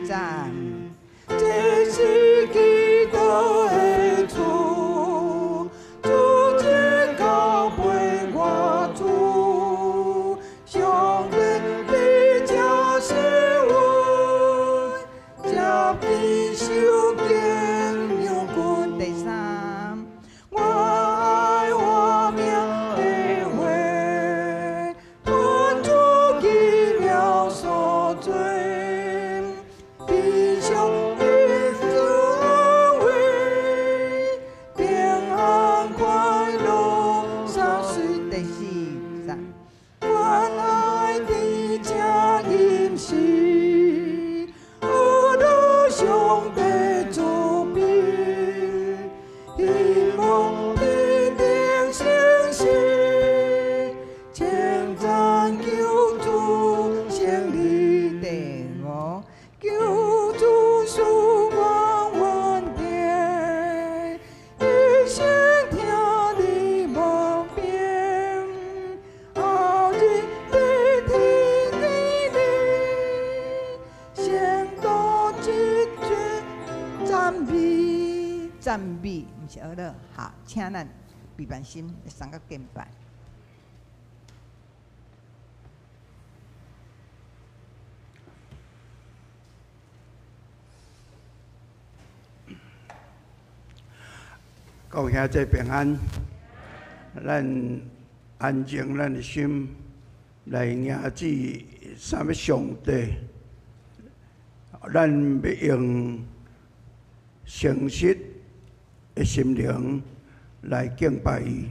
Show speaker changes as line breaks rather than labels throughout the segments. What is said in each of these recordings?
讚。這是基督的厝，主這交陪我住，上帝佇這施恩，接近受敬仰君。第三，我愛活命的話，傳主奇妙所做，悲傷的受安慰，平安快樂灑水。第四，讚。我愛佇這飲食，學樂上帝慈悲，希望天頂誠實，稱讚救主勝利。第五，救主賜我恩典，一生聽你無變，後日佇天頂裡，先到這尊讚美，讚美，毋是學樂。好，請咱閉目心，送個敬拜。
各位兄弟平安，咱安靜咱的心來迎接啥物上帝，咱欲用誠實的心靈來敬拜伊。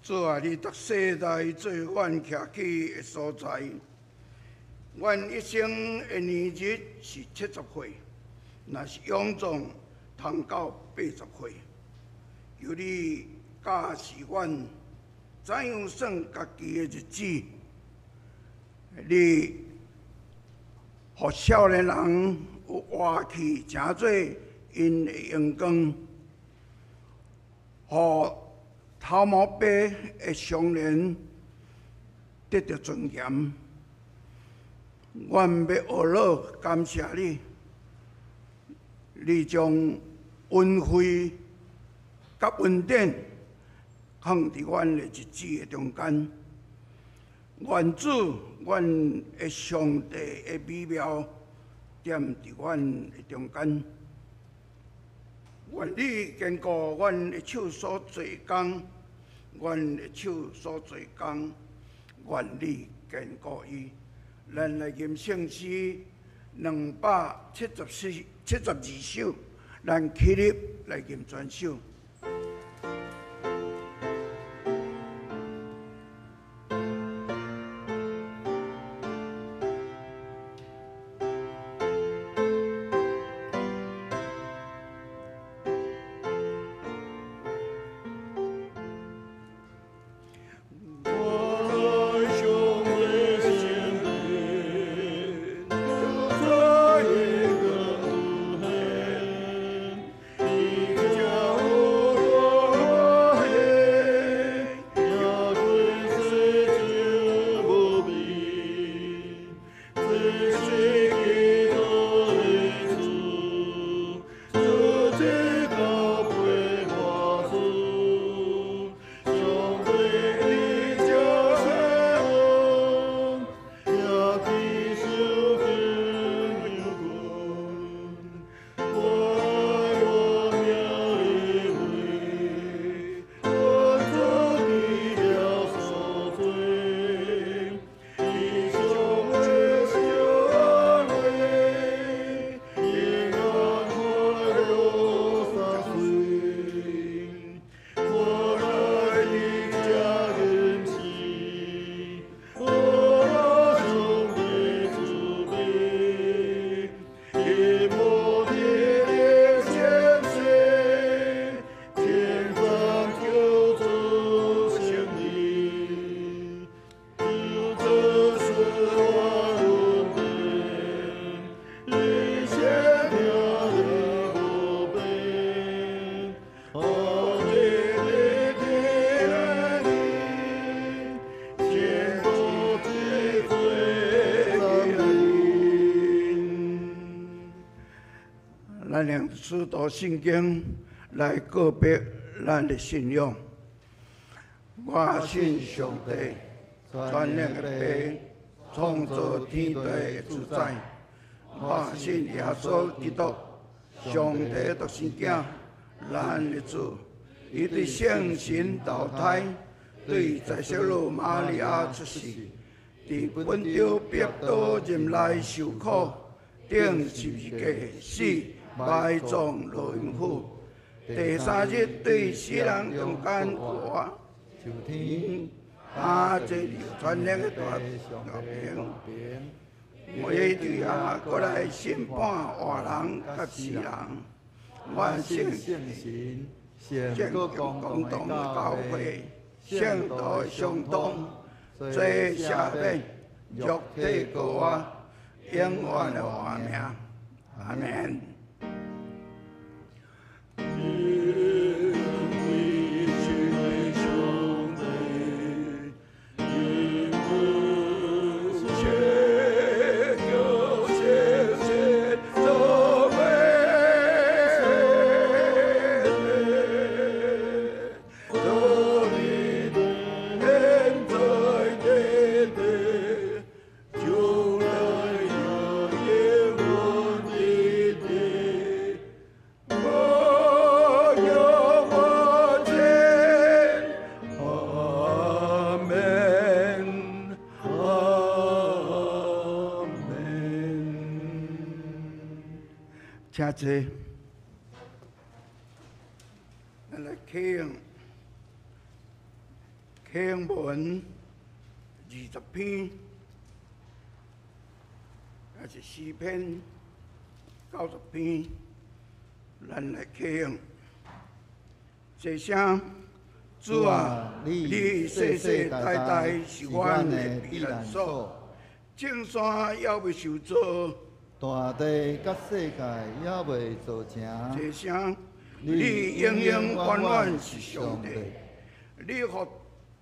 主啊，你逐世代做阮徛起的所在。阮一生的年日是70歲，若是勇壯，通到80歲。求你教示阮怎樣算家己的日子。你予少年人有活氣，成做𪜶的榮光；予頭毛白的少年得著尊嚴。阮欲呵咾感謝你，你將恩惠佮恩典放佇阮的日子的中間。願主，阮的上帝的美妙踮佇阮的中間。願你堅固阮的手所做工，阮的手所做工，願你堅固伊。咱來吟聖詩274、72首，咱起立來吟全首。咱用使徒信經來告別咱的信仰。我信上帝，全能的父，創造天地的主宰。我信耶穌基督，上帝獨生囝，咱的主。伊對聖神投胎，對在聖母瑪利亞出世，佇本丟彼拉多任內受苦，釘十字架死。埋葬落陰府，第三日對死人中間復活，上天，啊，這是全能的大權，會佇遐閣來審判活人佮死人。我信
聖神，聖各公同的
教會，聖徒的相通，罪赦免，肉體復活，永遠的活命。阿們。請坐，咱來啟用經文20篇，也是詩篇90篇，咱來聽。齊聲，主啊，你世世代代是阮的避難所，眾山猶未受造，
大地佮世界猶未造成。
齊聲，你永永遠遠是上帝，你予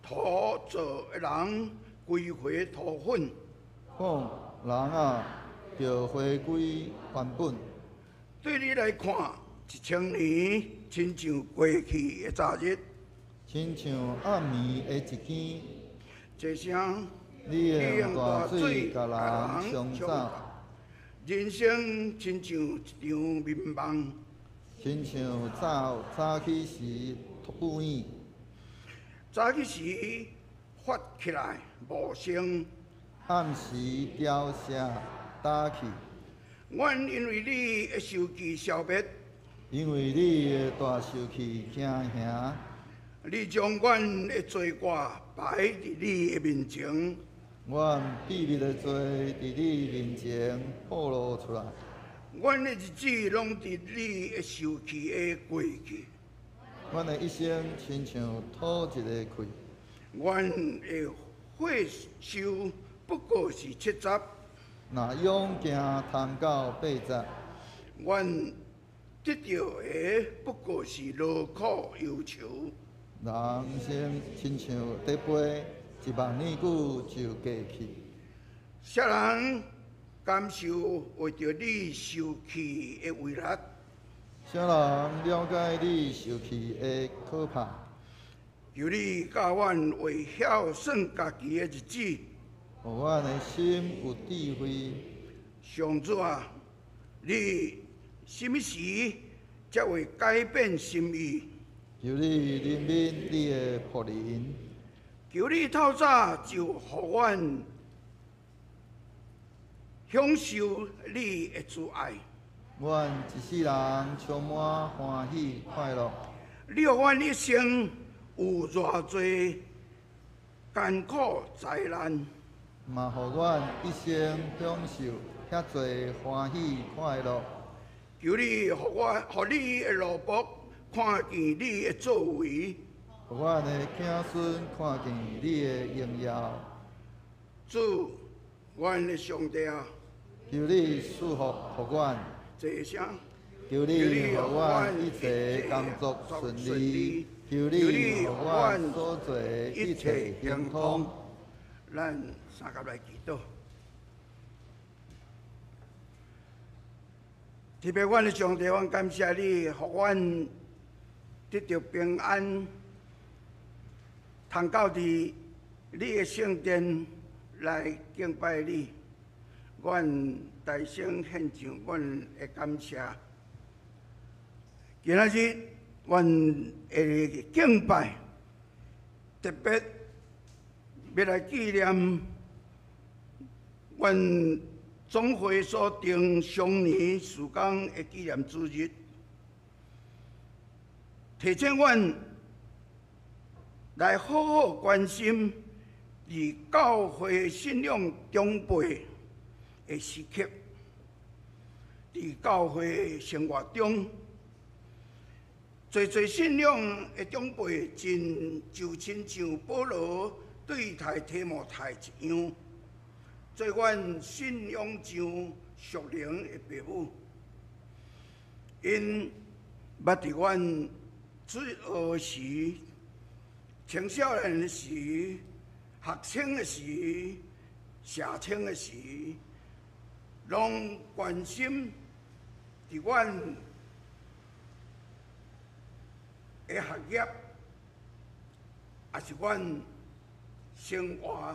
土造的人歸回土粉。
講人啊，著回歸原本。
對你來看，1000年親像過去的昨日，
親像暗暝的一更。
齊聲，
你會用大水共人沖走。
人生親像一場眠夢，
親像早早起時霧影。
早起時發起來無聲，
暗時凋謝焦去。
阮因為你的受氣消滅，
因為你的大受氣驚嚇。
你將阮的罪過擺佇你的面前，
阮秘密的罪佇你面前暴露出來。
阮的日子攏佇你的受氣下過去。
阮的一生親像吐一个氣。
阮的歲壽不過是70，
若勇行通到80，
阮得著的不過是勞苦憂愁。
人生親像佇飛，一夢爾久就過去。
啥人感受會著你受氣的威力？
啥人了解你受氣的可怕？
求你教阮會曉算家己的日子，
予阮的心有智慧。
上主啊，你啥物時才會改變心意？
求你憐憫你的僕人。
求你透早就予阮享受你的慈愛。
阮一世人充滿歡喜快樂。
你予阮一生有偌濟艱苦災難，
嘛予阮一生享受遐濟歡喜快樂。
求你予我，予你的奴僕看見你的作為，
予阮的子孫看見你的榮耀。
主，阮的上帝啊，
求你賜福予阮。
齊聲，
求你予阮一切工作順利，求你予阮所做一切亨通。
咱三佮來祈禱。特別阮的上帝，阮感謝你，予阮得著平安，通到佇你的聖殿來敬拜你。阮大聲獻上阮的感謝。今仔日阮的敬拜，特別欲來紀念阮總會所定常年事工的紀念主日，提醒阮來好好關心佇教會信仰長輩的時刻，佇教會生活中，濟濟信仰的長輩，真就親像保羅對待提摩太一樣，做阮信仰上屬靈的爸母。𪜶捌佇阮主學時、青少年時、學生的時、社青的時，攏關心佇阮的學業，也是阮生活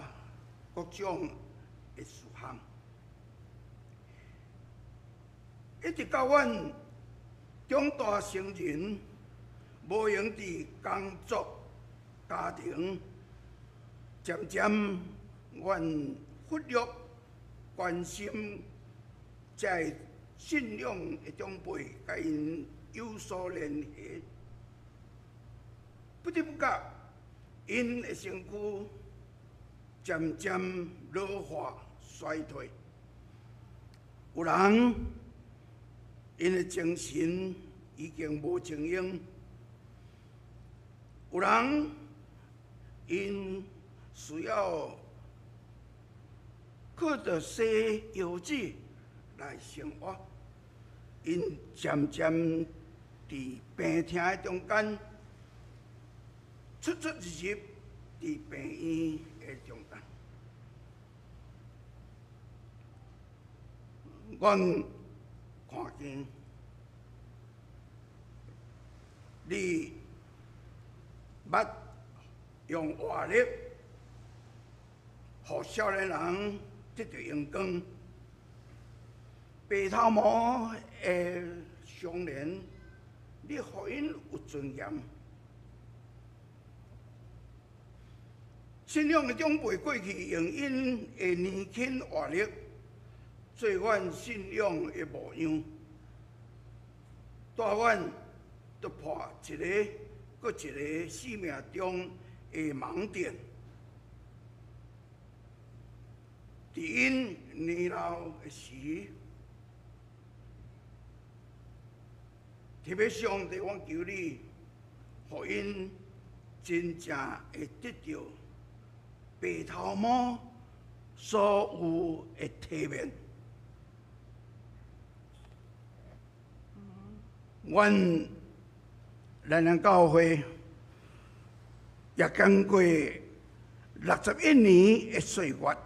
各種的事項，一直到阮長大成人，無閒佇工作、家庭，漸漸阮忽略關心這个信仰的長輩，佮𪜶有所聯繫，不知不覺， 𪜶的身軀漸漸老化衰退，有人𪜶的精神已經無精英，有人𪜶需要靠著洗腰子來生活，𪜶漸漸佇病痛的中間，出出入入佇病院的中間。阮看見你捌用活力，予少年人得著榮光，白頭毛的少年，你予𪜶有尊嚴。信仰的長輩過去用𪜶的年輕活力，做阮信仰的模樣，帶阮突破一个閣一个生命中的盲點。佇𪜶年老的時，特別上帝，我求你，予𪜶真正會得著白頭毛所有的體面。阮南洋教會也經過61年的歲月，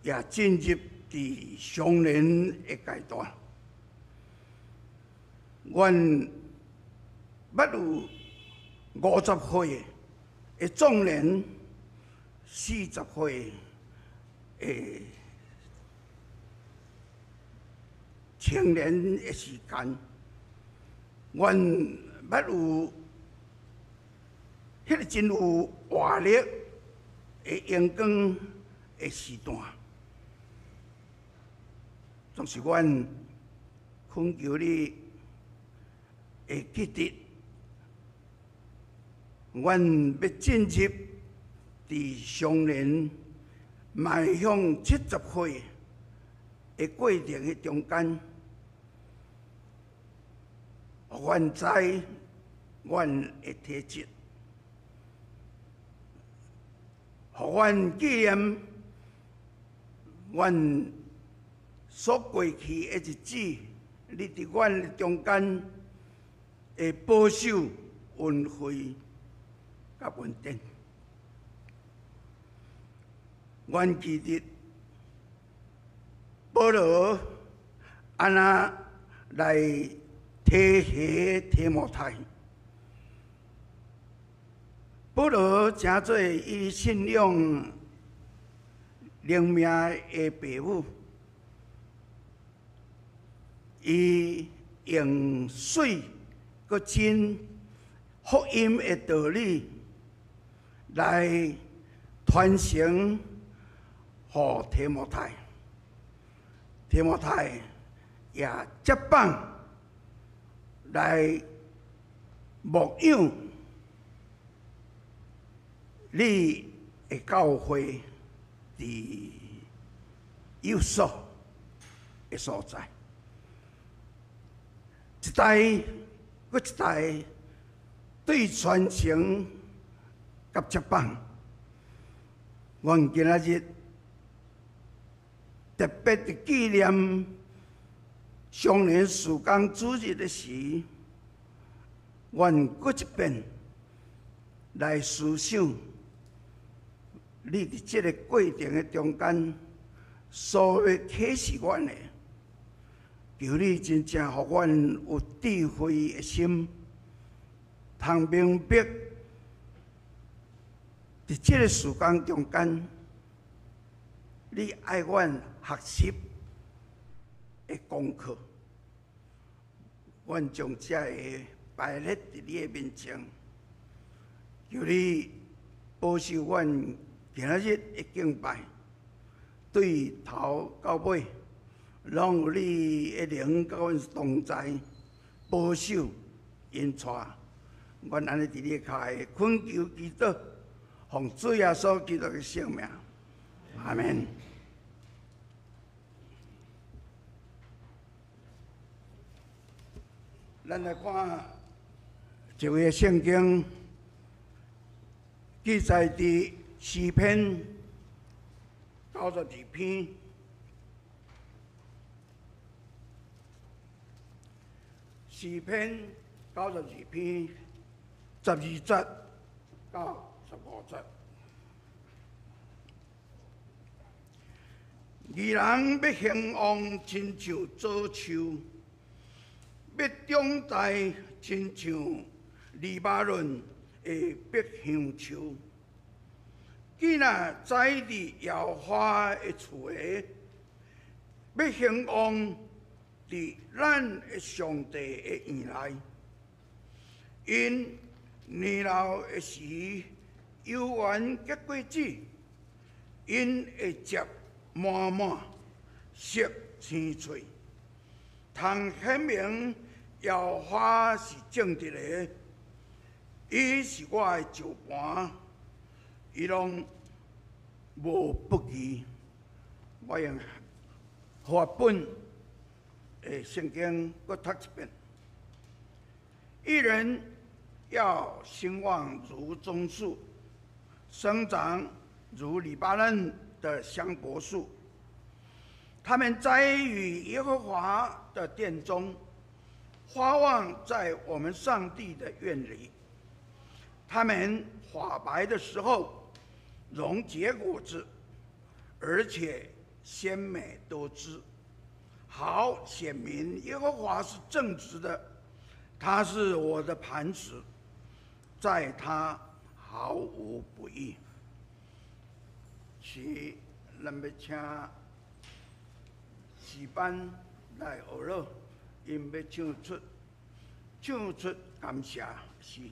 也進入佇壮年的階段。阮捌有50歲的壯年，40歲的青年的時間，阮捌有彼个真有活力的榮光的時段，總是阮懇求你會記得，阮欲進入佇壯年邁向70歲的過程的中間，阮知阮的體質，予阮紀念阮所過去的日子，你佇阮的中間的保守、恩惠佮恩典。阮記得保羅按怎來提携提摩太。保羅成做伊信仰靈命的爸母，伊用水閣真福音的道理來傳承予提摩太，提摩太也接棒來牧養你的教會佇以弗所的所在，一代閣一代對傳承佮接棒。阮今仔日特別佇紀念少年事工主日的時，阮閣一遍來思想你佇這个過程的中間所欲啟示阮的，求你真正予阮有智慧的心，通明白佇這个事工中間，你愛阮學習的功課。阮將這个擺列佇你的面前，求你保守阮今仔日的敬拜，對頭到尾，攏有你的靈佮阮同在，保守引帶，阮按呢佇你跤下懇求祈禱，奉主耶穌基督的聖名，阿門。咱來看一位聖經記載佇詩篇92篇。詩篇92篇12節到15節。義人欲興旺，親像棗樹；欲長大，親像黎巴嫩的碧香樹。囝仔栽佇耶和華的厝下，欲興旺佇咱的上帝的院內。𪜶年老的時，猶原結果子，𪜶的葉滿滿，色青翠，通顯明耶和華是正直的，伊是我的石磐，伊攏無不義。我用和合本的聖經閣讀一遍。義人要興旺如棕樹，生長如黎巴嫩的香柏樹。他們栽於耶和華的殿中，發旺在我們上帝的院裡。他們髮白的時候，仍結果子，而且鮮美多汁，好顯明耶和華是正直的，他是我的磐石，在他毫無不義。是，咱欲請詩班來學樂，𪜶欲唱出感謝詩。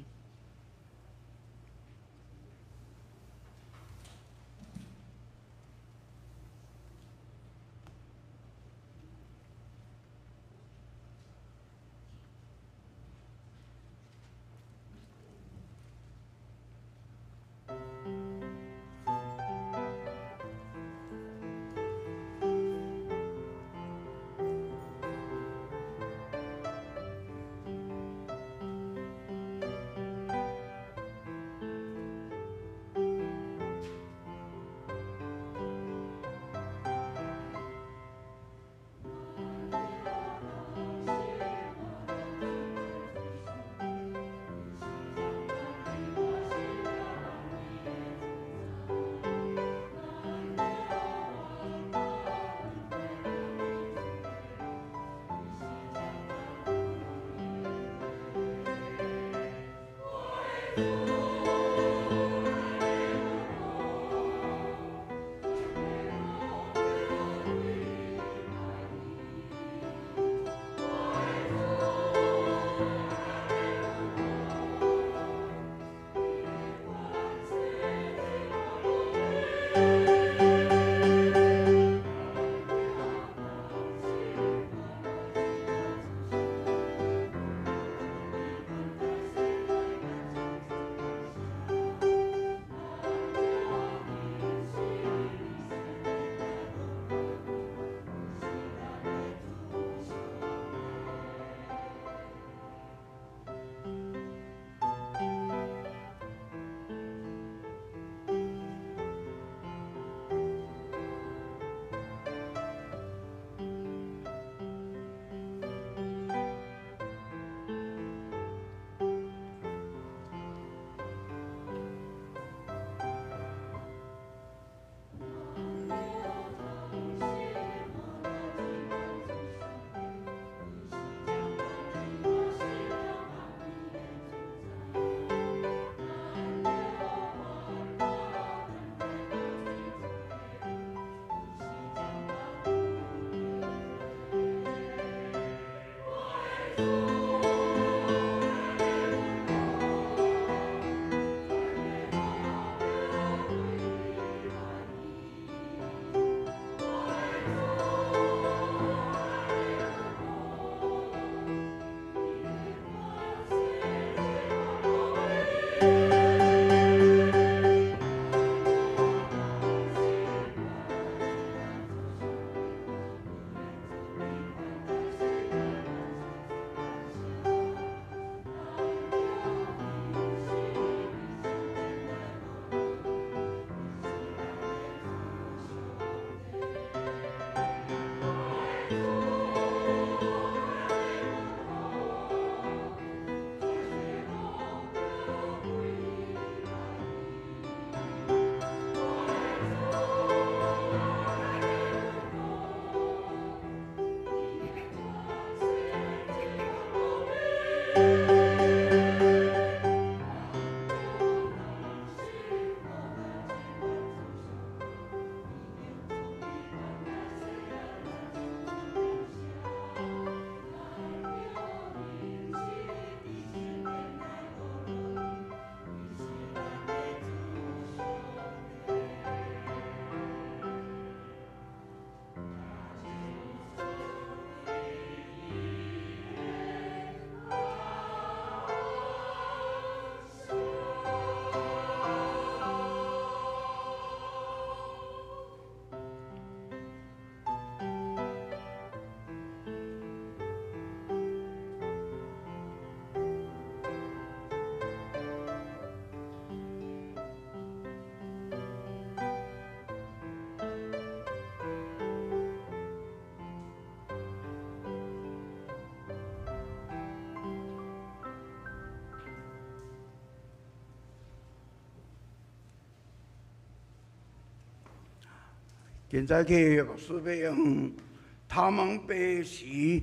今早起牧師欲用頭毛白時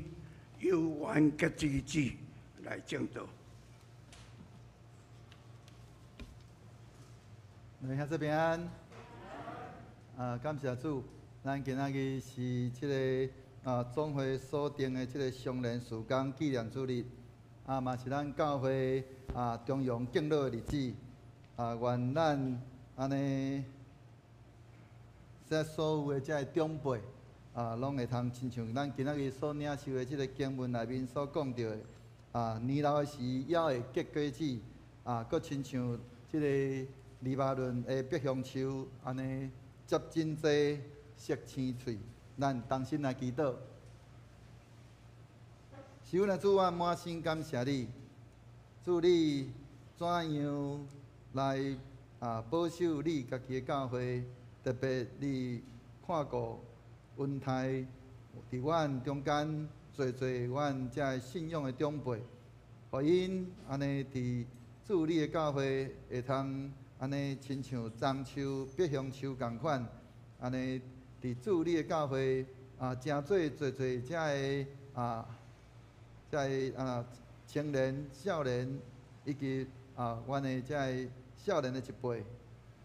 有緣結枝子來證道。
兄弟平安，啊，感謝主，咱今仔日是這个總會所定的這个常年事工紀念主日，啊，嘛是咱教會中庸敬老的日子，啊，願咱按呢，這所有的這个長輩，攏會通親像咱今仔日所領受的這个經文內面所講著的，年老的時猶會結果子，閣親像這个黎巴嫩的碧香樹，按呢結真濟熟青穗。咱同心來祈禱。是阮的主，我滿心感謝你，主你怎樣來保守你家己的教會，特別你看顧恩待佇阮中間濟濟阮這个信仰的長輩，予𪜶按呢佇主你的教會會通按呢親像樟樹、碧香樹仝款，按呢佇主你的教會成做濟濟這个青年、少年以及阮的這个少年的一輩，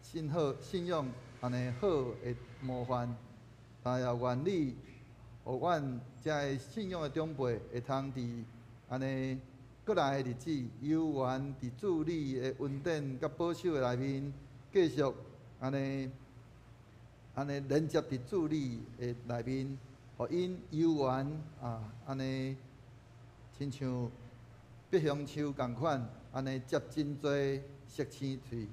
信好信仰按呢好的模範，也願你予阮這个信仰的長輩會通佇按呢閣來的日子，猶原佇主你的恩典佮保守的內面，繼續按呢按呢連接佇主你的內面，予𪜶猶原按呢親像碧香樹仝款，按呢結真濟熟青穗，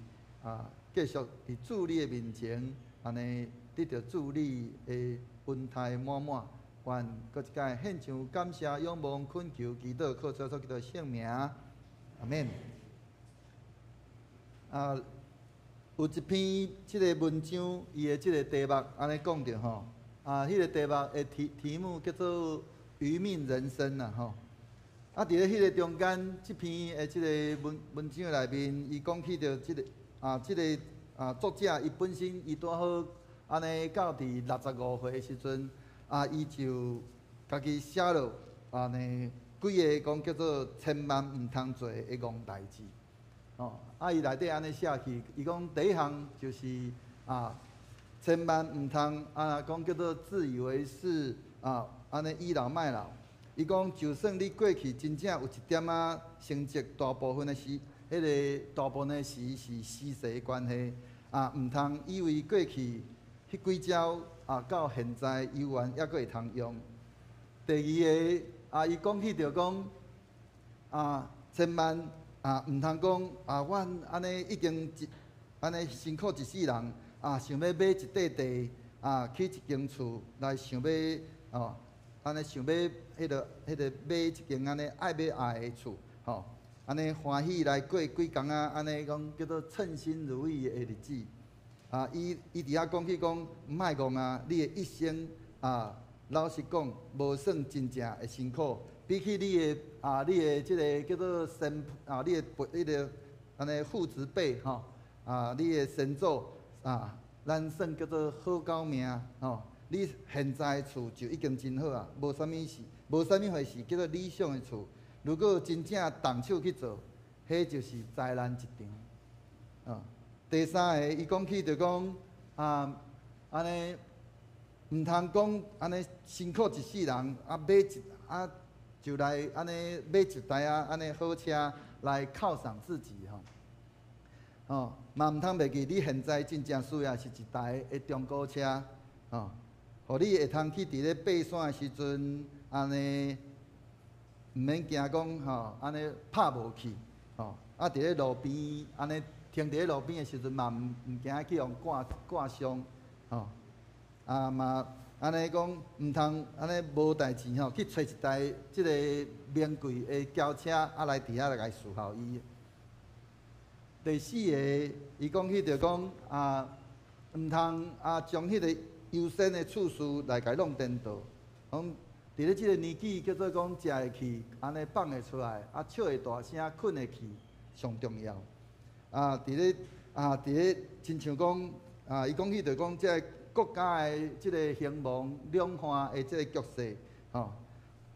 繼續佇主你的面前，按呢得著主你的恩待滿滿。願閣一擺獻上感謝、仰望、懇求、祈禱，靠主耶穌基督聖名，阿們。有一篇這个文章，伊的這个題目按呢講著吼，彼个題目的題目叫做《愚命人生》啦吼。佇咧彼个中間，這篇的這个文章內面，伊講起著這个作者伊本身伊拄好按呢到佇65歲的時陣，伊就家己寫落按呢幾个講叫做千萬毋通做的戇代誌。哦，伊內底按呢寫去，伊講第一項就是千萬毋通講叫做自以為是按呢倚老賣老。伊講就算你過去真正有一點仔成績，大部分的時，彼个大部分的時是時勢的關係，毋通以為過去彼幾招到現在猶原猶閣會通用。第二個伊講起著講千萬毋通講阮按呢已經一按呢辛苦一世人想欲買一塊地起一間厝來想欲哦。按呢想欲彼个買一間按呢愛欲愛的厝，吼，按呢歡喜來過幾工仔，按呢講叫做稱心如意的日子。伊伊佇遐講起講，毋莫戇啊！你的一生老實講，無算真正的辛苦，比起你的這个叫做先你的彼个按呢父執輩吼，你的先祖咱算叫做好狗命吼。你現在的厝就已經真好啊，無啥物事，無啥物回事叫做理想的厝。如果真正動手去做，彼就是災難一場。第三个，伊講起就講按呢毋通講按呢辛苦一世人買一就來按呢買一台按呢好車來犒賞自己吼。哦，嘛毋通袂記，你現在真正需要是一台的中古車，吼。予你會通去佇咧爬山的時陣，按呢毋免驚講吼，按呢拍無去，吼。佇咧路邊按呢停佇咧路邊的時陣嘛，毋驚去予割割傷，吼。嘛按呢講，毋通按呢無代誌吼，去揣一台這个名貴的轎車，來佇遐來共伺候伊。第四个，伊講起著講毋通將彼个優先的次序來共弄顛倒，講佇咧這个年紀叫做講食會去，按呢放會出來，笑會大聲，睏會去，上重要。佇咧佇咧，親像講伊講起著講這个國家的這个興亡、兩岸的這个局勢，吼，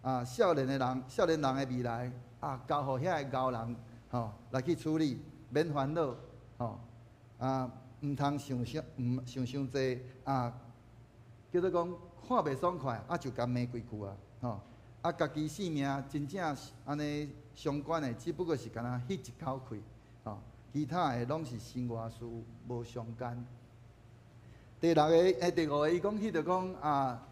啊，少年的人、少年人的未來，啊，交予遐个𠢕人，吼，來去處理，免煩惱，吼，啊，毋通想傷，毋想傷濟，啊，叫做講看袂爽快，啊，就共罵幾句啊，吼，啊，家己性命真正按呢相關的，只不過是干焦彼一口氣，吼，其他的攏是身外事，無相干。第六个，欸，第五个，伊講起就講啊，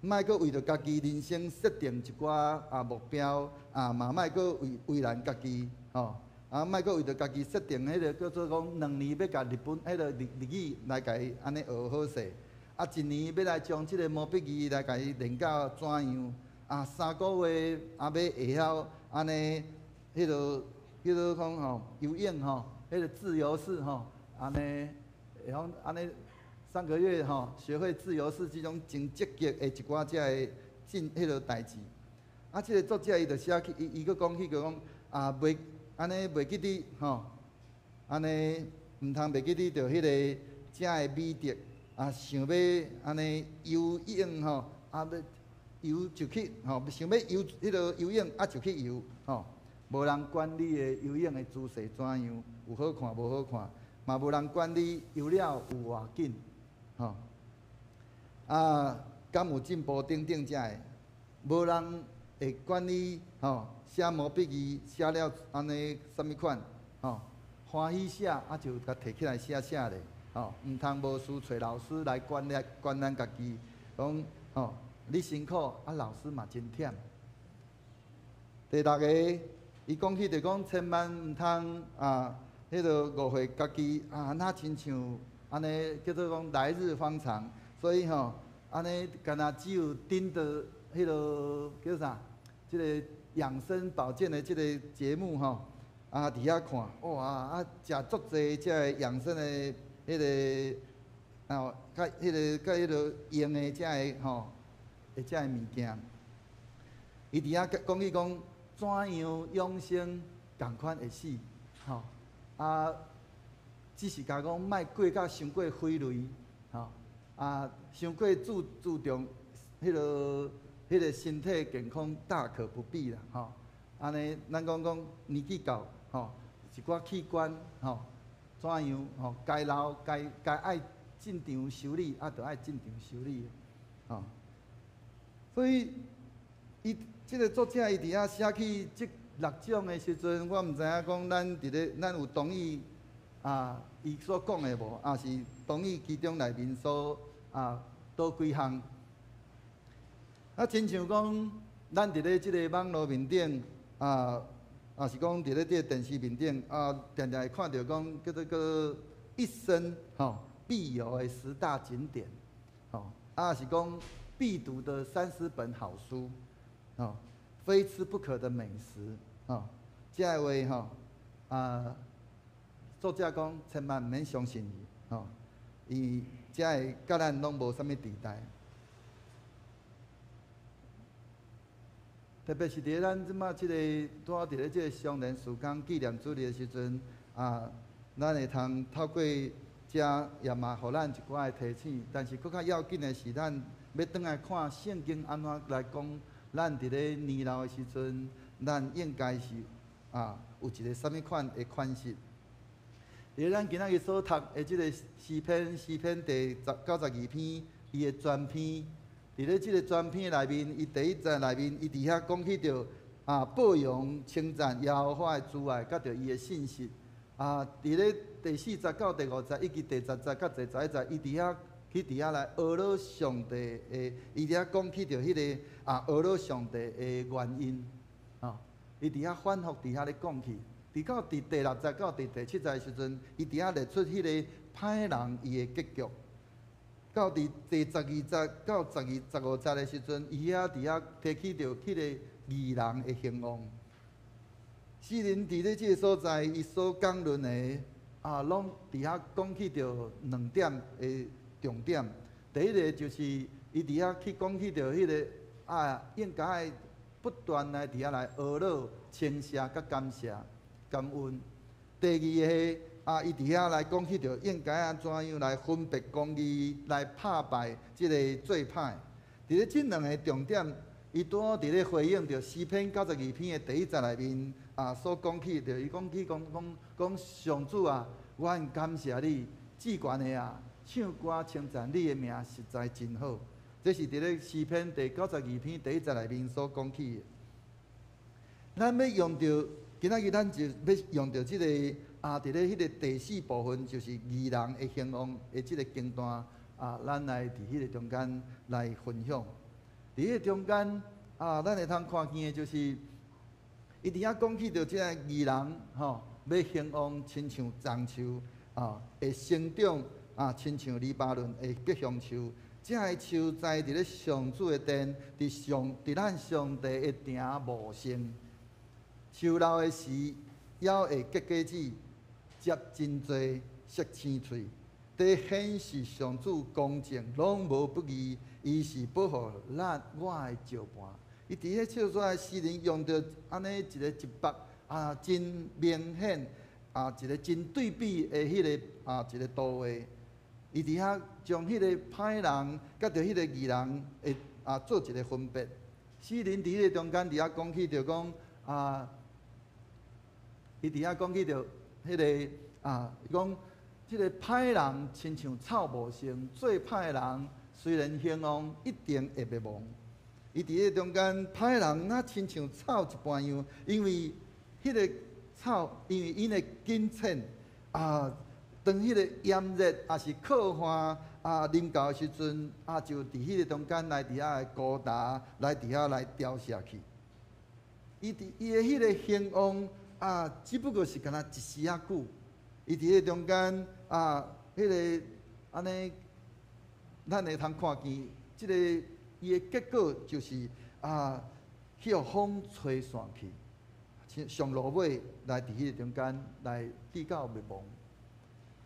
莫閣為著家己人生設定一寡啊目標，啊嘛莫閣為為難家己，吼，啊莫閣為著家己設定彼个叫做講2年欲共日本彼个日日語來共伊按呢學好勢，啊一年欲來將這个毛筆字來共伊練到怎樣，啊3個月啊欲會曉按呢，彼个叫做講吼游泳吼，彼个自由式吼，按呢會曉按呢。3個月吼，學會自由式這種真積極的一寡這个進彼个代誌。啊，這个作者伊就寫去，伊伊閣講起講啊，袂按呢袂記得吼，按呢毋通袂記得著彼个遮的美德啊，想欲按呢游泳吼，啊欲游就去吼，想欲游彼个游泳啊就去游吼，無人管你的游泳的姿勢怎樣，有好看無好看，嘛無人管你游了有偌緊。吼，啊，敢有進步等等遮个，無人會管你吼，寫毛筆字寫了按呢啥物款，吼，歡喜寫啊就共提起來寫寫咧，吼，毋通無事揣老師來管咧管咱家己，講吼，你辛苦啊，老師嘛真忝。第六个，伊講起就講千萬毋通啊，彼个誤會家己啊，若親像。按呢叫做講來日方長，所以吼，按呢干焦只有盯著彼个叫啥？這个養生保健的這个節目吼，啊，佇遐看，哇，啊，食足濟這个養生的彼个，啊，佮彼个佮彼个用的這个吼，的這个物件。伊佇遐講起講，怎樣養生仝款會死，吼，啊。只是共講，莫過甲傷過費累，吼啊，傷過注注重彼个彼个身體健康，大可不必啦，吼。按呢，咱講講年紀到，吼，一寡器官，吼，怎樣，吼，該老該該愛進場修理，啊，著愛進場修理，吼。所以，伊這个作者伊佇遐寫起這六種的時陣，我毋知影講咱佇咧，咱有同意。啊，伊所講的無，抑是同意其中內面所啊佗幾項。啊，親像講，咱佇咧這个網路面頂啊，抑是講佇咧這个電視面頂啊，定定會看著講叫做個一生吼必遊的十大景點，吼，啊是講必讀的30本好書，吼，非吃不可的美食，吼，這个話吼啊。作者講，千萬毋免相信伊，吼，伊這个佮咱攏無啥物佇代。特別是佇咧咱這馬這個拄好佇咧這個雙連時空紀念主日的時陣，啊，咱會通透過這也嘛，予咱一寡的提醒。但是閣較要緊的是，咱欲轉來看聖經按怎來講，咱佇咧年老的時陣，咱應該是啊有一個啥物款的款式。佇咧咱今仔日所讀的這個詩篇，詩篇第92篇，伊的全篇，佇咧這個全篇內面，伊第一節內面，伊佇遐講起著啊，報揚稱讚耶和華的慈愛，佮著伊的信實。啊，佇咧第四節到第五節，以及第十節佮第11節，伊佇遐去佇遐來呵咾上帝的，伊佇遐講起著彼个啊，呵咾上帝的原因。啊，伊佇遐反覆佇遐咧講起。佇到佇第六節到佇第七節的時陣，伊佇遐列出彼个歹人伊的結局。到佇第十二節到十二十五節的時陣，伊遐佇遐提起著彼個義人的興旺。詩人佇咧這个所在，伊所講論的啊，攏佇遐講起著兩點的重點。第一个就是伊佇遐去講起著彼个啊，應該愛不斷來佇遐來呵咾、稱謝佮感謝、感恩。第二个，啊，伊佇遐來講起著應該按怎樣來分別公義，來拍敗這个做歹。佇咧這兩个重點，伊拄好佇咧回應著詩篇92篇的第一節內面啊，所講起著，伊講起講講講上主啊，我很感謝你，至懸的啊，唱歌稱讚你的名實在真好。這是佇咧詩篇第92篇第一節內面所講起的。咱欲用著今仔日，咱就欲用著這个啊，佇咧彼个第四部分，就是義人的興旺的這个經段啊，咱來佇彼个中間來分享。佇彼个中間啊，咱會通看見的就是，伊佇遐講起著這个義人吼，欲興旺，親像樟樹啊，會生長啊，親像黎巴嫩的吉香樹。這个樹栽佇咧上主的殿，佇咱上帝的埕茂盛。樹老的時，猶會結果子，結真濟熟青穗。這顯示上主公正，攏無不義，伊是保護咱我的石磐。伊佇彼唱出來，詩人用著按呢一个一幅啊，真明顯啊，一个真對比的彼个啊，一个圖畫。伊佇遐將彼个歹人佮著彼个義人會啊做一个分別。詩人佇彼个中間佇遐講起著講啊，伊佇遐講起著彼个啊，伊講這个歹人親像草茂盛，做歹人雖然興旺，一定會滅亡。伊佇彼个中間，歹人若親像草一般樣，因為彼个草，因為𪜶的根淺啊，當彼个炎熱抑是酷旱啊臨到的時陣啊，就佇彼个中間來佇遐枯焦，來佇遐來凋謝去。伊佇伊的彼个興旺啊，只不過是干焦一時仔久。伊佇彼个中間啊，彼个按呢，咱會通看見這个伊的結果就是啊，去予風吹散去，上落尾來佇彼个中間來至到滅亡。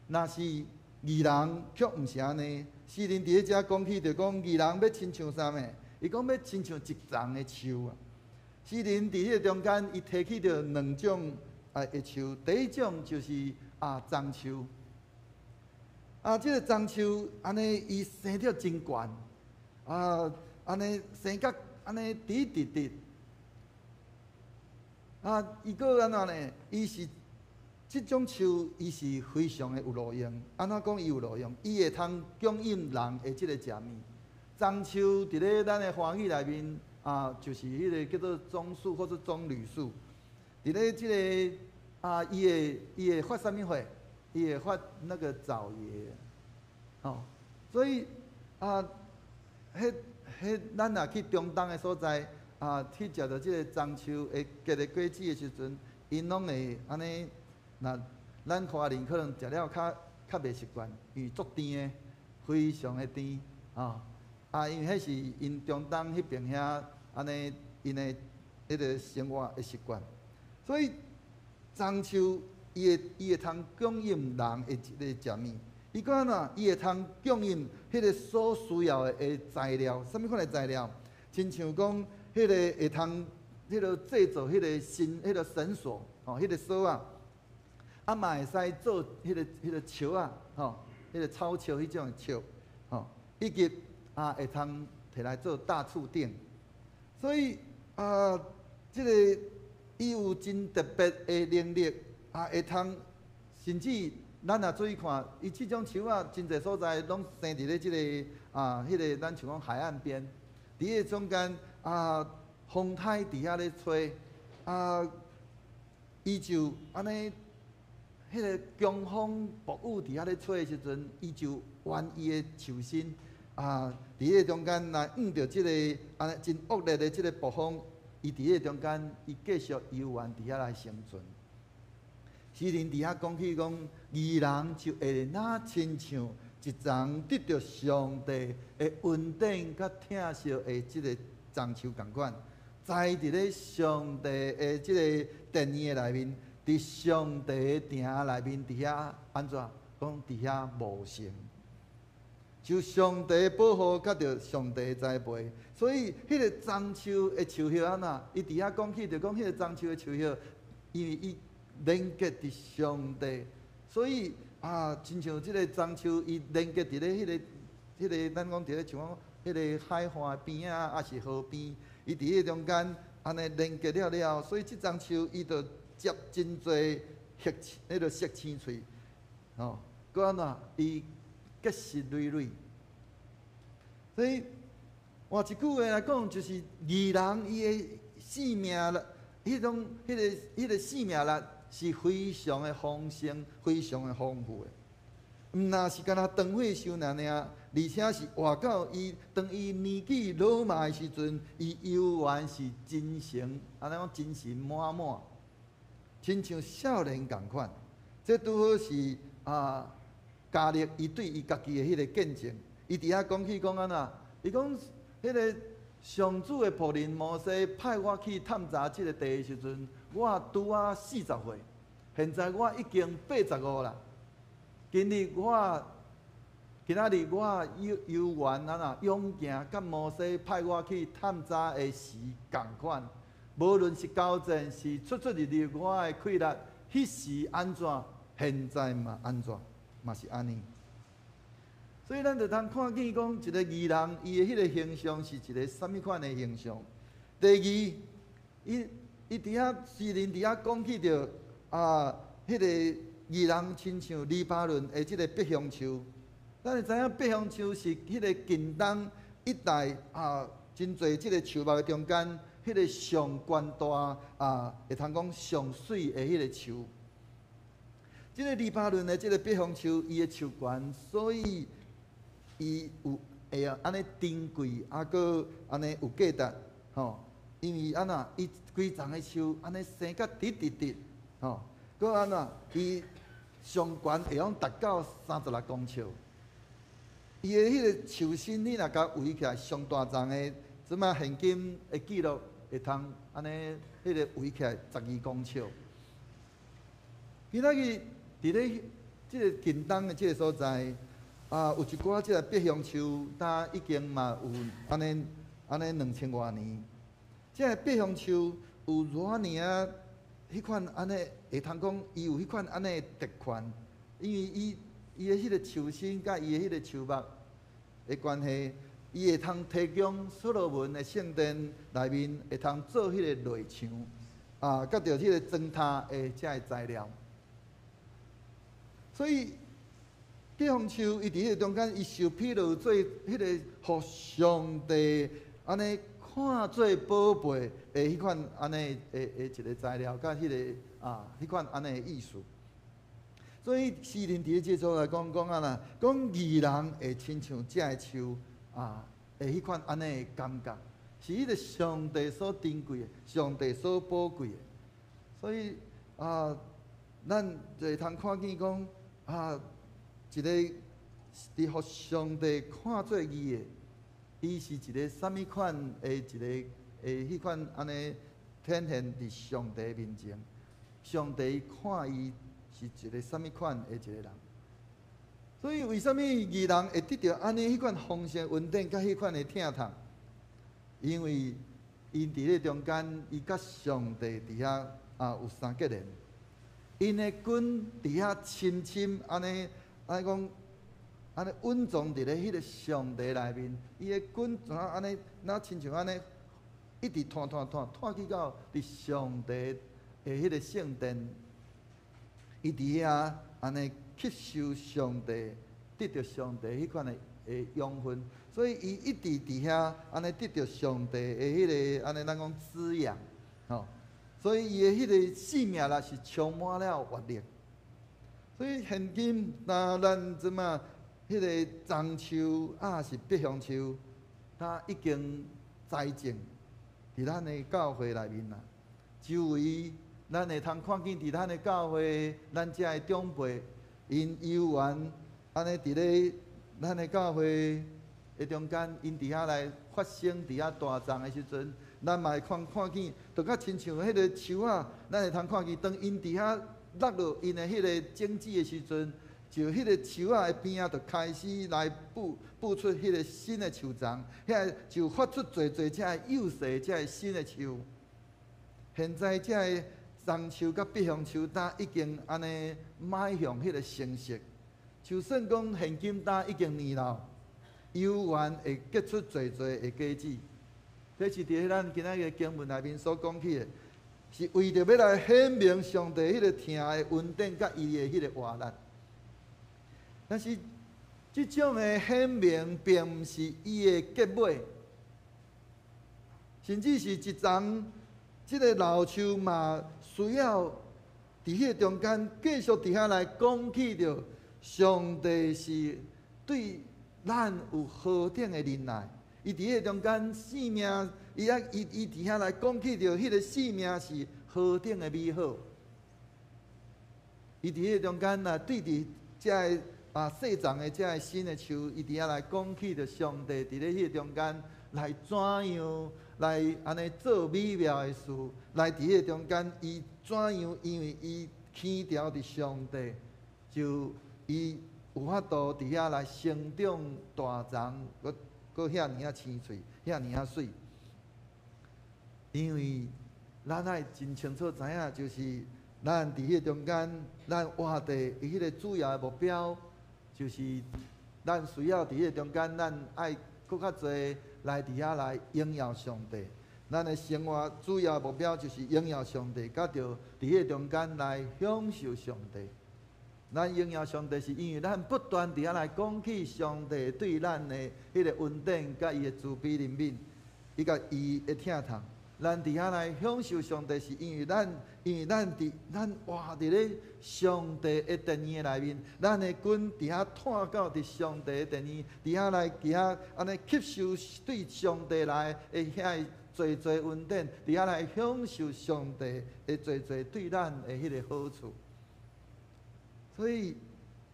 若是義人卻毋是按呢，詩人佇咧遮講起，就講義人欲親像啥物？伊講欲親像一叢的樹啊。詩人佇彼个中間，伊提起著兩種啊的樹，第一種就是啊樟樹。啊，這个樟樹按呢，伊生得真懸，啊，按呢生甲按呢直直直。啊，伊閣按怎呢？伊是這種樹，伊是非常的有路用。按怎講伊有路用？伊會通供應人的這个食物。樟樹佇咧咱的華語內面啊，就是彼个叫做棕樹或者棕櫚樹。佇咧這个啊，伊會發啥物火？伊會發那個棗葉。哦，所以啊，彼彼咱若去中東的所在啊，去食著這个樟樹會結的果子的時陣，𪜶攏會按呢。若咱華人可能食了較較袂習慣，因為足甜的，非常的甜，吼。啊，因為彼是𪜶中東彼邊遐按呢，𪜶的彼个生活的習慣，所以樟樹伊會通供應人的一个食物。伊講按怎？伊會通供應彼个所需要的材料，啥物款的材料？親像講，彼个會通彼个製造彼个繩、彼个繩索，吼，彼个索仔。啊嘛會使做彼个杓仔，吼，彼个草杓彼種的杓，吼，以及啊會通提來做大厝頂。所以啊，這个伊有真特別的能力，啊會通甚至咱若注意看，伊這種樹仔真濟所在攏生佇咧這个啊，彼个咱像講海岸邊，佇彼个中間啊，風颱佇遐咧吹，啊，伊就按呢。彼个強風暴雨佇遐咧吹的時陣，伊就彎伊的樹身啊，佇彼个中間來遇著這个按呢真惡劣的這个暴風，伊佇彼个中間，伊繼續猶原佇遐來生存。詩人佇遐講起講，義人就會若親像一叢得著上帝的恩典佮疼惜的這个樟樹仝款，栽佇咧上帝的這个殿院的內面。佇上帝的埕內面，佇遐按怎講？佇遐茂盛，就上帝保護，佮著上帝栽培。所以，彼个樟樹的樹葉按怎？伊佇遐講起，就講彼个樟樹的樹葉，因為伊連結佇上帝，所以啊，親像這個樟樹，伊連結佇咧彼個，咱講佇咧像講彼個海岸邊仔，抑是河邊，伊佇彼個中間按呢連結了了後，所以這樟樹伊就結真濟葉，彼個色青穗，吼，閣按怎？伊結實累累。所以換一句話來講，就是義人伊的生命力，彼種、彼個生命力是非常的豐盛、非常的豐富的。毋若是干焦長歲壽爾爾，而且是活到伊當伊年紀老邁的時陣，伊猶原是精神，按呢講精神滿滿，親像少年仝款。這拄好是啊，迦勒伊對伊家己的彼個見證。伊佇遐講起講按怎？伊講彼個上主的僕人摩西派我去探查這個地的時陣，我拄仔40歲，現在我已經85啦。今日我今仔日我猶猶原按怎勇健，佮摩西派我去探查的時仝款。無論是交戰是出出入入，我的氣力，彼時按怎，現在嘛按怎，嘛是按呢。所以咱就通看見講，一個義人伊的彼個形象是一個啥物款的形象。第二，伊伊佇遐詩人佇遐講起著啊，彼個義人親像黎巴嫩的這個碧香樹。咱會知影碧香樹是彼個近東一帶啊，真濟這個樹木的中間，彼個上懸大啊，會通講上媠的彼個樹。這個黎巴嫩的這個碧香樹，伊的樹冠，所以伊有會啊按呢珍貴，啊閣按呢有價值，吼。因為按怎，伊規叢的樹按呢生甲直直直，吼。閣按怎，伊上懸會用達到36公尺。伊的彼個樹身，你若共圍起來，上大叢的，這馬現今的記錄會通按呢，彼個圍起來12公尺。今仔日佇咧這個近東的這個所在，啊，有一寡這個碧香樹，呾已經嘛有按呢按呢2000外年。這個碧香樹有偌爾仔彼款按呢，會通講伊有彼款按呢特權，因為伊伊的彼個樹身佮伊的彼個樹木的關係，伊會通提供所羅門的聖殿內面會通做彼個內牆，啊，佮著彼個磚塔的這個材料。所以碧香樹伊佇彼個中間，伊受披露做彼個予上帝按呢看做寶貝的彼款按呢的的一個材料，佮彼個啊，彼款按呢的意思。所以詩人佇這所在講講按怎，講義人會親像這个樹啊，的彼款按呢的感覺，是彼個上帝所珍貴的，上帝所寶貴的。所以啊，咱就會通看見講啊，一個佇予上帝看做義的，伊是一個啥物款的一個的彼款按呢顯現佇上帝面前，上帝看伊是一個啥物款的一個人。所以為啥物義人會得著按呢彼款豐盛恩典佮彼款的疼痛？因為𪜶佇咧中間，伊佮上帝佇遐啊有相結連，𪜶的根佇遐深深按呢按呢講，按呢蘊藏佇咧彼個上帝內面，伊的根怎按呢，若親像按呢，一直拖拖拖拖去到佇上帝的彼個聖殿，伊佇遐按呢吸收上帝，得著上帝彼款的的養分，所以伊一直佇遐按呢得著上帝的彼個按呢咱講滋養，吼，所以伊的彼個生命力是充滿了活力。所以現今若咱這馬彼個樟樹抑是碧香樹，它已經栽種佇咱的教會內面啦。周圍咱會通看見佇咱的教會，咱遮的長輩，𪜶猶原按呢佇咧咱的教會的中間，𪜶佇遐來發生，佇遐大叢的時陣，咱嘛會看看見，就較親像彼個樹仔，咱會通看見，當𪜶佇遐落落𪜶的彼個種子的時陣，就彼個樹仔的邊仔就開始來布布出彼個新的樹叢，遐就發出濟濟這个幼細這个新的樹。現在這个樟樹佮蜜香樹今已經按呢邁向彼个成熟，就算講現今今已經年老，猶原會結出濟濟的果子。這是佇咱今仔日經文內面所講起的，是為著欲來顯明上帝彼个疼的恩典佮伊的彼个活力。但是，這種的顯明並毋是伊的結尾，甚至是一叢這个老樹嘛，需要佇彼个中間繼續佇遐來講起著，上帝是對咱有何等的忍耐。伊佇彼个中間生命，伊啊伊伊佇遐來講起著，彼个生命是何等的美好。伊佇彼個中間啊，對佇這个細叢的這个新的樹，伊佇遐來講起著上帝佇咧彼个中間來怎樣來按呢做美妙的事，來佇彼个中間，伊怎樣？因為伊牽牢佇上帝，就伊有法度佇遐來成長大叢，閣閣遐爾仔青翠，遐爾仔媠。因為咱愛真清楚知影，就是咱佇彼个中間，咱活著伊彼个主要的目標，就是咱需要佇彼个中間，咱愛閣較濟來佇遐來榮耀上帝。咱的生活主要目標就是榮耀上帝，佮著佇彼个中間來享受上帝。咱榮耀上帝，是因為咱不斷佇遐來講起上帝對咱的彼个恩典，佮伊的慈悲憐憫，以及伊的疼痛。咱佇遐來享受上帝，是因為咱，因為咱佇咱活佇咧上帝的殿院的內面，咱的根佇遐湠到佇上帝的殿院，佇遐來佇遐按呢吸收對上帝來的遐個濟濟恩典，佇遐來享受上帝的濟濟對咱的彼个好處。所以，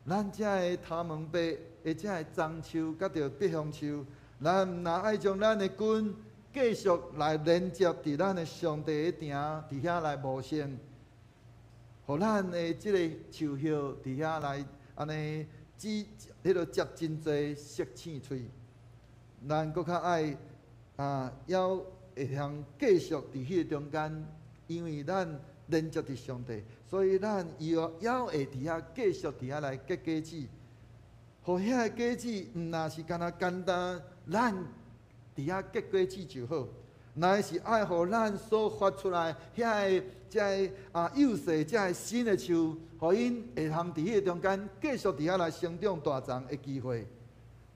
咱這个頭毛白的這个樟樹，佮著蜜香樹，咱毋若愛將咱的根繼續來連接佇咱的上帝的埕，佇遐來茂盛，予咱的這个樹葉佇遐來按呢結彼个結真濟熟青穗。咱閣較愛啊，猶會通繼續佇彼個中間，因為咱連接佇上帝，所以咱猶猶會佇遐繼續佇遐來結果子。予遐个果子毋若是干焦簡單，咱佇遐結果子就好，乃是愛予咱所發出來遐个這个幼細這个新的樹，予𪜶會通佇彼个中間繼續佇遐來成長大叢的機會。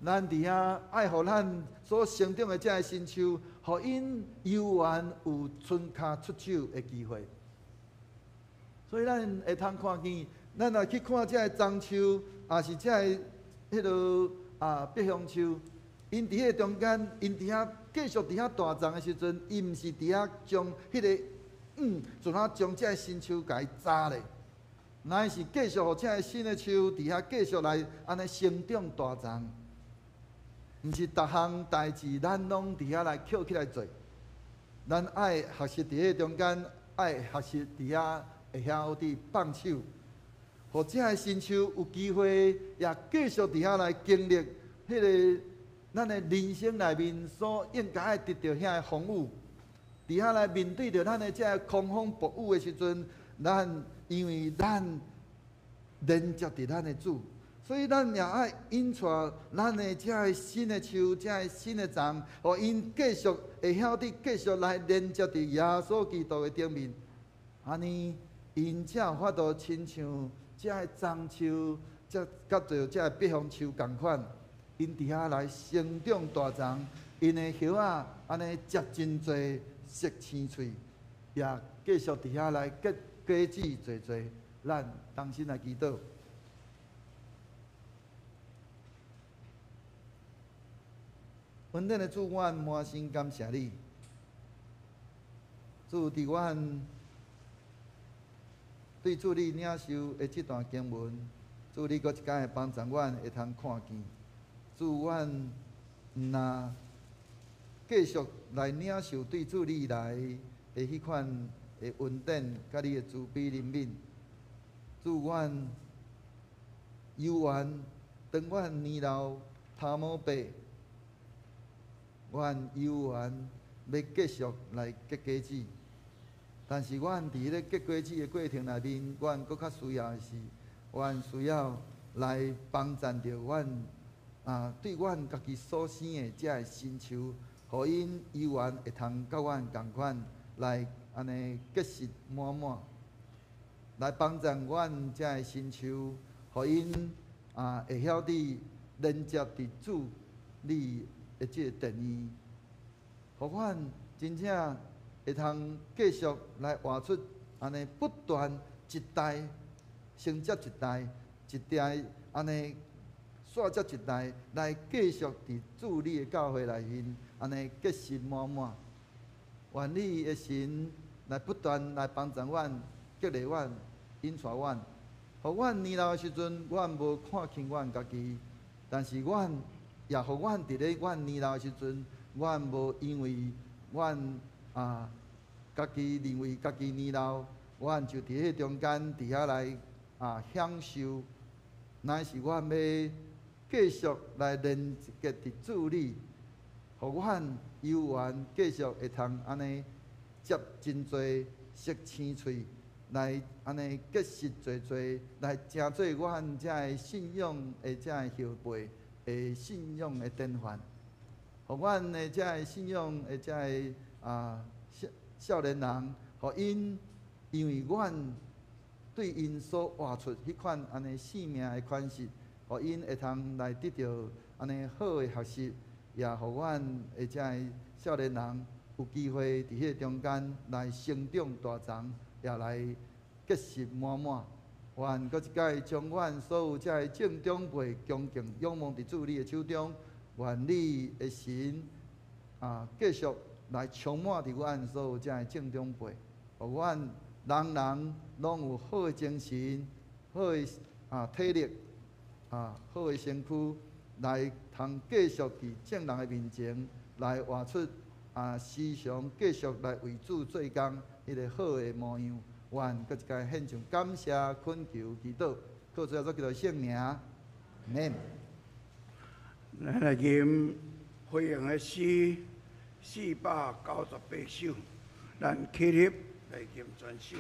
咱佇遐愛予咱所成長的這个新樹，予𪜶猶原有伸跤出手的機會。所以咱會通看見，咱若去看這个樟樹，抑是這个彼个蜜香樹，𪜶佇彼个中間，𪜶佇遐繼續佇遐大叢的時陣，伊毋是佇遐將彼个怎啊將這个新樹共伊鍘咧，乃是繼續予這个新的樹佇遐繼續來按呢成長大叢。毋是逐項代誌，咱攏佇遐來抾起來做。咱愛學習佇彼個中間，愛學習佇遐會曉得放手，予這个新樹有機會也繼續佇遐來經歷彼个咱的人生內面所應該愛得著遐个風雨，佇遐來面對著咱的這个狂風暴雨的時陣，咱因為咱連接佇咱的主，所以咱也愛引帶咱的這个新的樹、這个新的叢，予𪜶繼續會曉得繼續來連接佇耶穌基督的頂面，按呢，𪜶才有法度親像這个樟樹，這佮著這個蜜香樹仝款，𪜶佇遐來成長大叢，𪜶的葉仔按呢結真濟熟青穗，也繼續佇遐來結果子濟濟。咱同心來祈禱。恩典的主，阮滿心感謝你。主，佇阮對主你領受的這段經文，主你閣一擺會幫助阮會通看見。主，阮毋若繼續來領受對主你來的彼款的恩典，佮你的慈悲憐憫。主，阮猶原當阮年老頭毛白，阮猶原欲繼續來結果子。但是阮伫彼个结果子的过程内面，阮阁较需要的是，阮需要来帮赞著阮啊，对阮家己所生的遮个新树，予𪜶犹原会通佮阮仝款来按呢结实满满，来帮赞阮遮个新树，予𪜶啊会晓得连接伫主你的这个殿院，予阮真正会通继续来活出按呢不断一代承接一代，一代按呢续接一代，来继续伫主你的教会内面按呢结实满满。愿你的神来不断来帮助阮、激励阮、引带阮，予阮年老的时阵，阮无看轻阮家己，但是阮也予阮伫咧阮年老的时阵，阮无因为阮啊家己认为家己年老，阮就伫彼中间伫遐来啊享受，乃是阮欲继续来连结伫主你，予阮犹原继续会通按呢结真济熟青穗，来按呢结实济济，来成做阮遮个信仰的遮个后辈的信仰的典范，予阮的遮个信仰的遮个啊少少年人，予𪜶因为阮对𪜶所活出彼款按呢生命的款式，予𪜶会通来得著按呢好的学习，也予阮的遮个少年人有机会伫彼个中间来成长大长，也来结实满满。愿阁一摆将阮所有遮个众长辈恭敬仰望伫主你的手中，愿你的神啊继续来充满伫阮所有遮个众长辈，予阮人人拢有好的精神、好的啊体力、啊好的身躯，来通继续伫众人的面前来活出啊时常继续来为主做工彼个好的模样。愿阁一摆献上感谢、恳求、祈祷，靠主耶稣基督圣名，阿们。
咱来吟飞扬的诗498首，咱起立来吟全首。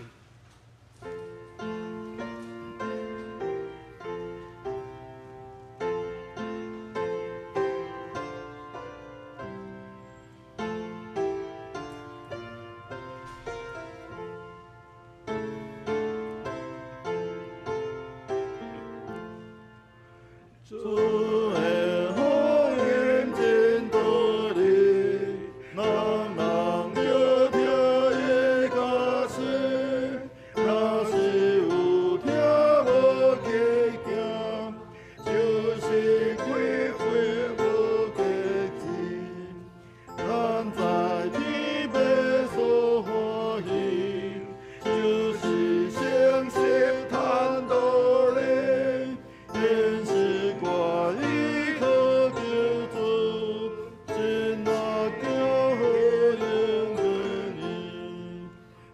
主的福音真道理，人人著听伊教示，若是有听无去行，就是开花无结子。咱在天欲所欢喜，就是诚实坦道理。因是愿意靠救主，真若行好永远意，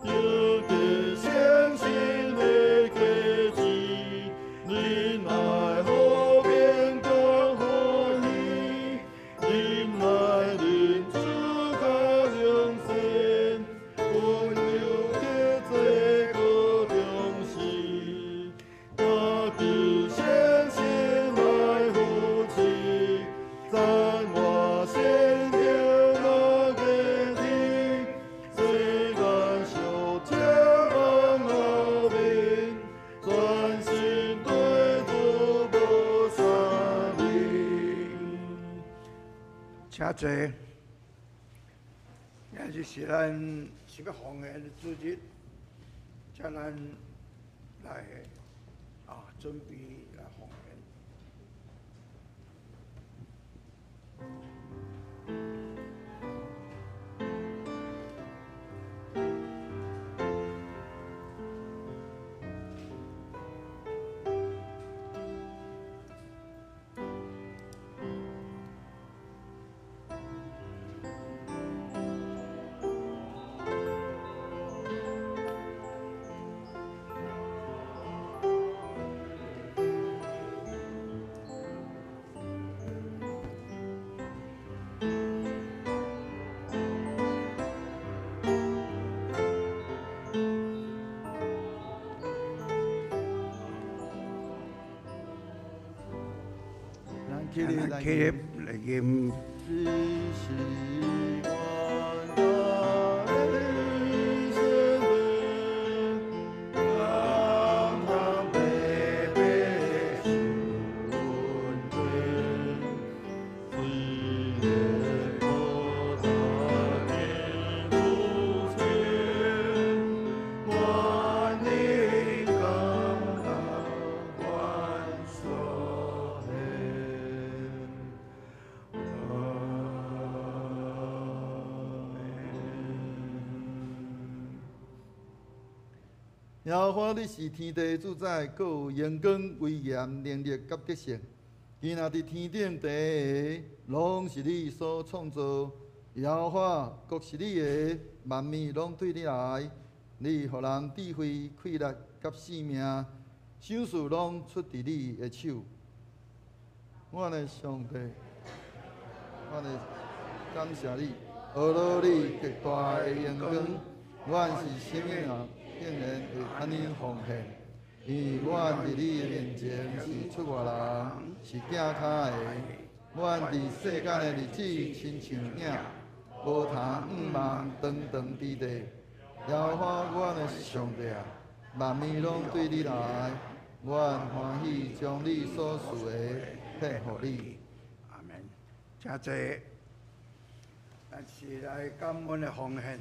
又结诚实的果子，仁爱和平共欢喜，忍耐忍主较良善，温柔克制阁重视。家己诚心来扶持，赞我善良那个天，世间相展望后面，全心对主无相离。
请坐。今日是咱是欲奉献的主日，请咱来啊准备来奉献。
主
起立来
起立来吟。
你是阮的生命，通通白白受恩惠，虽然孤单的路程，愿你感恩阮所幸。
耶和华，你是天地的主宰，阁有荣光、威严、能力佮得胜。伊若伫天顶地下，拢是你所创造。耶和华，国是你的，万物拢对你来。你予人智慧、气力佮性命，赏赐拢出伫你的手。阮的上帝，阮的感谢你，呵罗你极大的荣光。阮是啥物人，竟然会按呢奉献？因为阮伫你的面前是出外人，是行跤的。阮伫世间的日子亲像影，无通向望长长之地。耶和华阮的上帝啊，万物拢对你来，阮欢喜将你所赐的献予你。
阿门。请坐。咱是来感恩的奉献。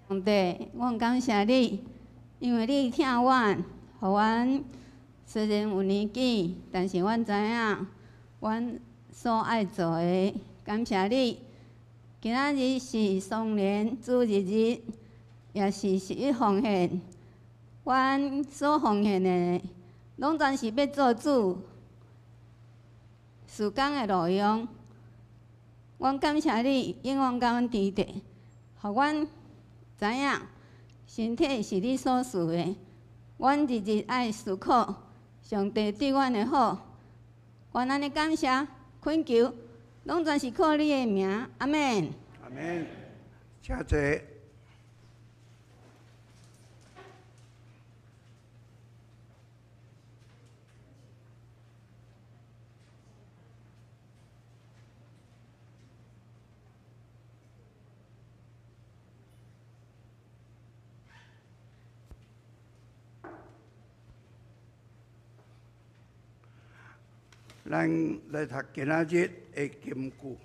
上帝，阮感谢你，因为你疼阮，予阮虽然有年纪，但是阮知影阮所爱做的。感谢你，今仔日是双连主日日，也是十一奉献。阮所奉献的，拢全是欲做主事工的路用。阮感谢你，永远佮阮伫咧，予阮知影身体是你所赐的。阮日日爱思考上帝对阮的好，阮按呢感谢恳求，攏全是靠你的名，阿們。
阿們，請坐。咱來讀今仔日的金句。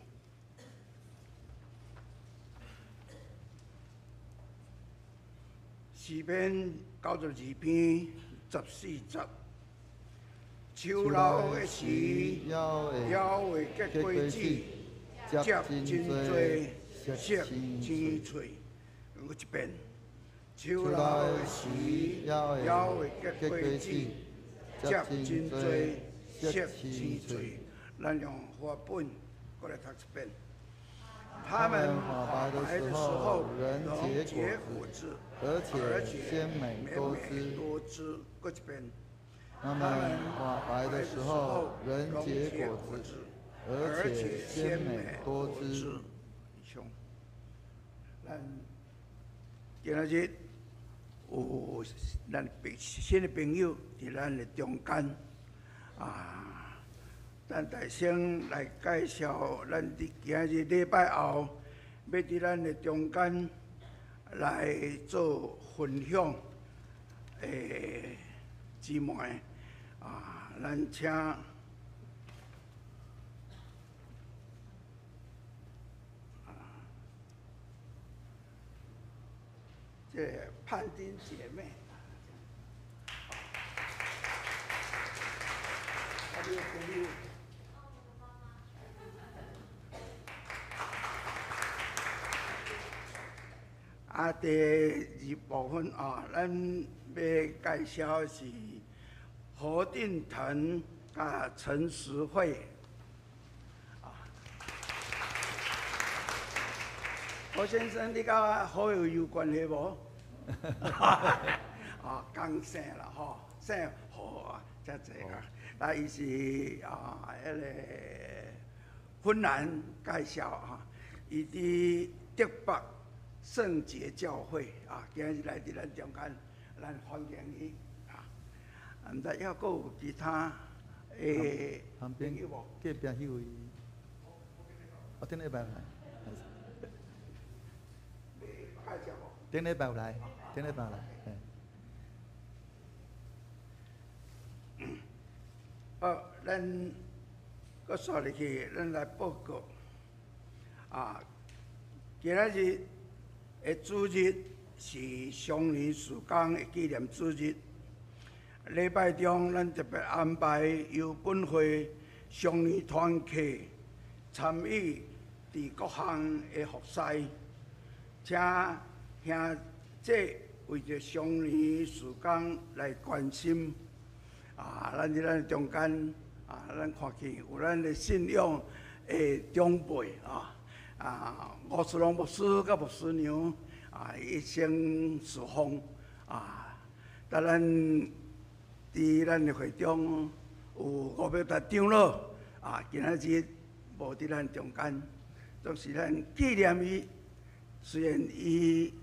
詩篇92篇14節：樹老的時，猶會結果子，結真濟，熟青翠。閣一遍，樹老的時，猶會結果子，結真濟。熟青翠，咱用和合本閣來讀一遍。他們華白的時候，能結果子，而且鮮美多汁。閣一遍。
他們華白的時候，能結果子，而且鮮美多汁。
以上，咱今仔日有咱新的朋友佇咱的中間。啊，咱大先來介紹，咱佇今日禮拜後，欲佇咱的中間來做分享的姊妹。啊，咱請啊，這個盼丁姐妹。啊，第二部分啊，咱欲介紹是何定騰佮陳時慧。啊，何先生，你佮何有有關係無？啊，仝姓啦吼，姓何啊，遮濟啊。啊，伊是啊，彼个芬蘭介紹啊，伊佇德北聖潔教會啊，今日來佇咱中間，咱歡迎伊啊。毋知猶閣有其他的朋友無？
隔壁彼位，哦，頂禮拜有來。頂禮拜有來，頂禮拜有來。
好，咱閣煞入去，咱來報告。啊，今仔日的主日是雙年事工的紀念主日。禮拜中，咱特別安排由本會雙年團契參與佇各項的服事，請兄姐為著雙年事工來關心。啊，咱佇咱中間啊，咱看見有咱的信仰的長輩啊，啊，吳思龍牧師佮牧師娘啊，一生侍奉啊，但咱佇咱的會中有吳伯達長老啊，今仔日無佇咱中間，總是咱紀念伊，雖然伊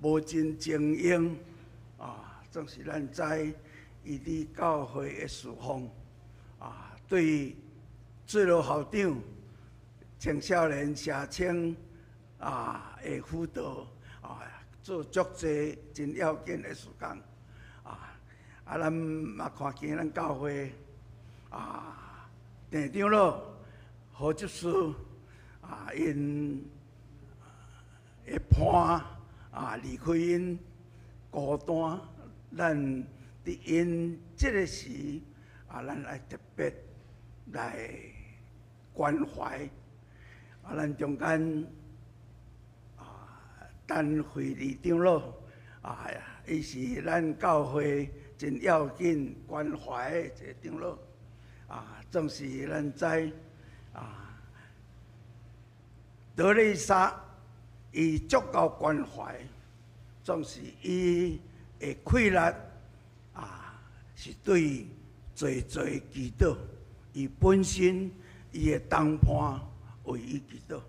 無真精英啊，總是咱知。伊佇教會的侍奉，啊，對最老校長、青少年社青啊的輔導啊，做足濟真要緊的事工，啊，啊，咱嘛看見咱教會啊，鄭長老、何執事啊，𪜶的伴啊，離開𪜶孤單，咱。佇𪜶這个時，啊，咱愛特別來關懷。啊，咱中間啊，陳慧麗長老啊，伊是咱教會真要緊關懷的一個長老。啊，總是咱知啊，德麗莎伊足夠關懷，總是伊會氣力。啊，是對濟濟祈禱，伊本身伊的同伴為伊祈禱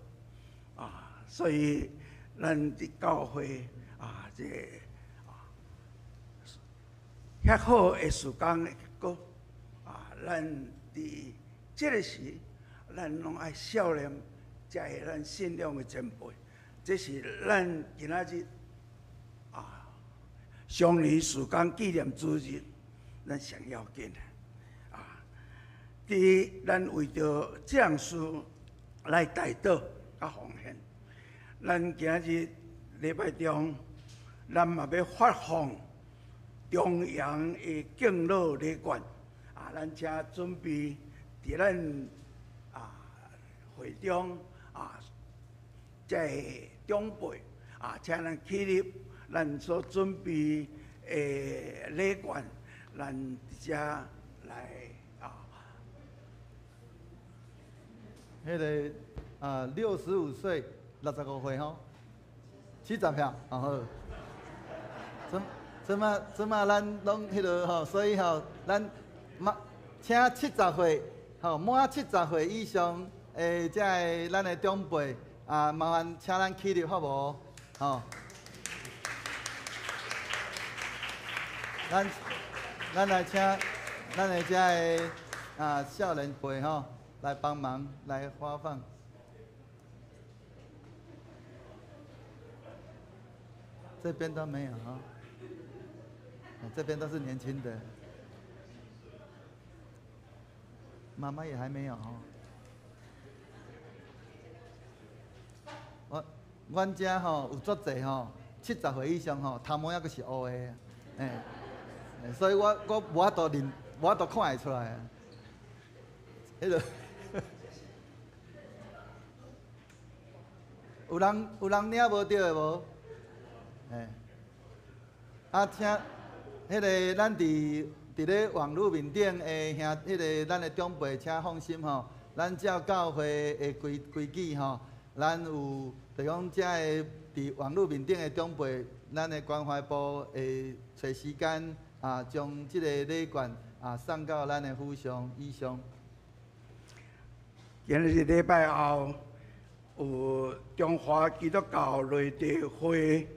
啊，所以咱佇教會啊，這個啊，遐好的事工的結果啊，咱佇這个時，咱攏愛孝念這个咱信仰的前輩，這是咱今仔日啊，常年事工紀念主日，咱上要緊的啊。佇咱為著這項事來代禱佮奉獻，咱今日禮拜中，咱嘛欲發放重陽的敬老禮券啊，咱請準備佇咱啊會中啊，這个長輩啊，請咱起立，咱所準備的禮券，咱佇遮來啊。
彼个啊，65歲，65歲吼，70票，哦好。這馬咱攏彼落吼，所以吼，咱嘛請七十歲吼滿七十歲以上的這个咱的長輩啊，麻煩請咱起立好無？吼。咱來請咱的這个啊少年輩吼來幫忙來發放。這邊都沒有哈，這邊都是年輕的，媽媽也還沒有哈。我，阮遮吼有足濟吼，70歲以上吼，頭毛猶閣是烏的，欸，所以我無法度認，無法度看會出來。彼个有人領無著的無？欸，啊，請彼个咱佇咧網路面頂的兄，彼个咱的長輩，請放心吼，咱照教會的規矩吼，咱有就講遮个佇網路面頂的長輩，咱的關懷部會揣時間啊，將這個禮券啊送到咱的府上以上。
今日禮拜後有中華基督教內地會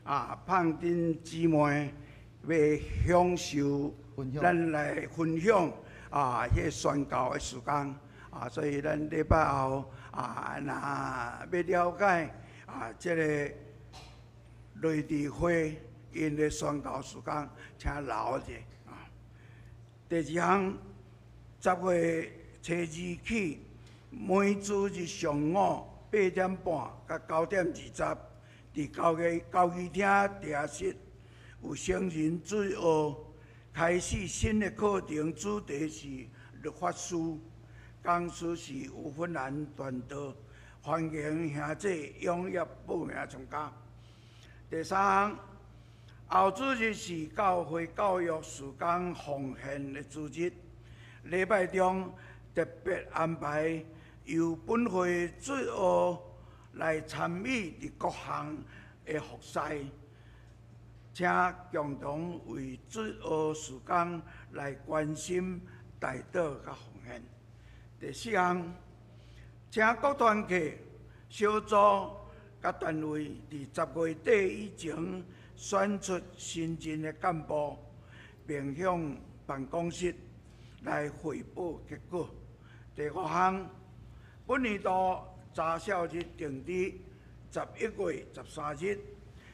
啊，胖丁姊妹欲享受咱來分享啊，彼个宣教的時間啊，所以咱禮拜後啊，若欲了解啊，這个內地會𪜶的宣教時間，請留者啊。第二項，10月初二起，每主日上午8點半到9點20，佇交誼廳地下室有成人主日學開始新的課程，主題是律法師，講師是吳芬蘭傳道，歡迎兄弟踴躍報名參加。第三項，後主日是教會教育事工奉獻的主日，禮拜中特別安排由本會主日學來參與佇各項的服事，請共同為主日學事工來關心、代禱佮奉獻。第四項，請各團契、小組佮單位佇10月底以前選出新任的幹部，並向辦公室來匯報結果。第五項，本年度查小日定佇11月13日，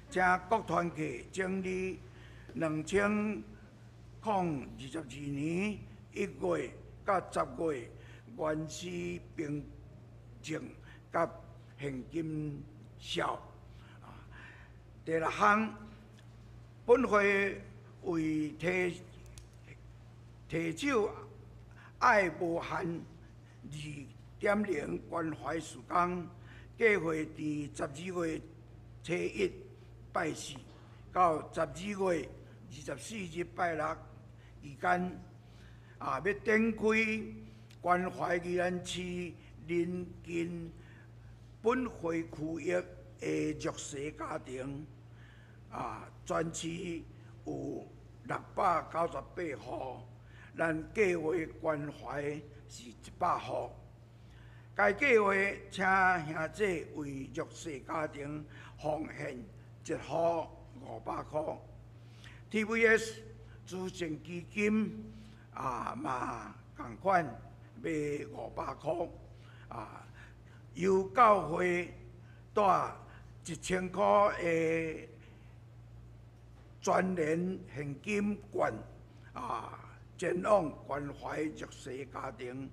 請各團契整理2022年1月到10月原始憑證佮現金數。第六項，本會為提手愛無限2.0關懷事工，計劃佇12月初一拜四到12月24日拜六期間，啊，欲展開關懷宜蘭市鄰近本會區域的弱勢家庭，啊，全市有698戶，咱計劃關懷是100戶。該計劃請兄姊為弱勢家庭奉獻一戶500箍。TVS 慈善基金啊嘛仝款欲500箍啊，由教會帶1000箍的全聯現金券啊，前往關懷弱勢家庭。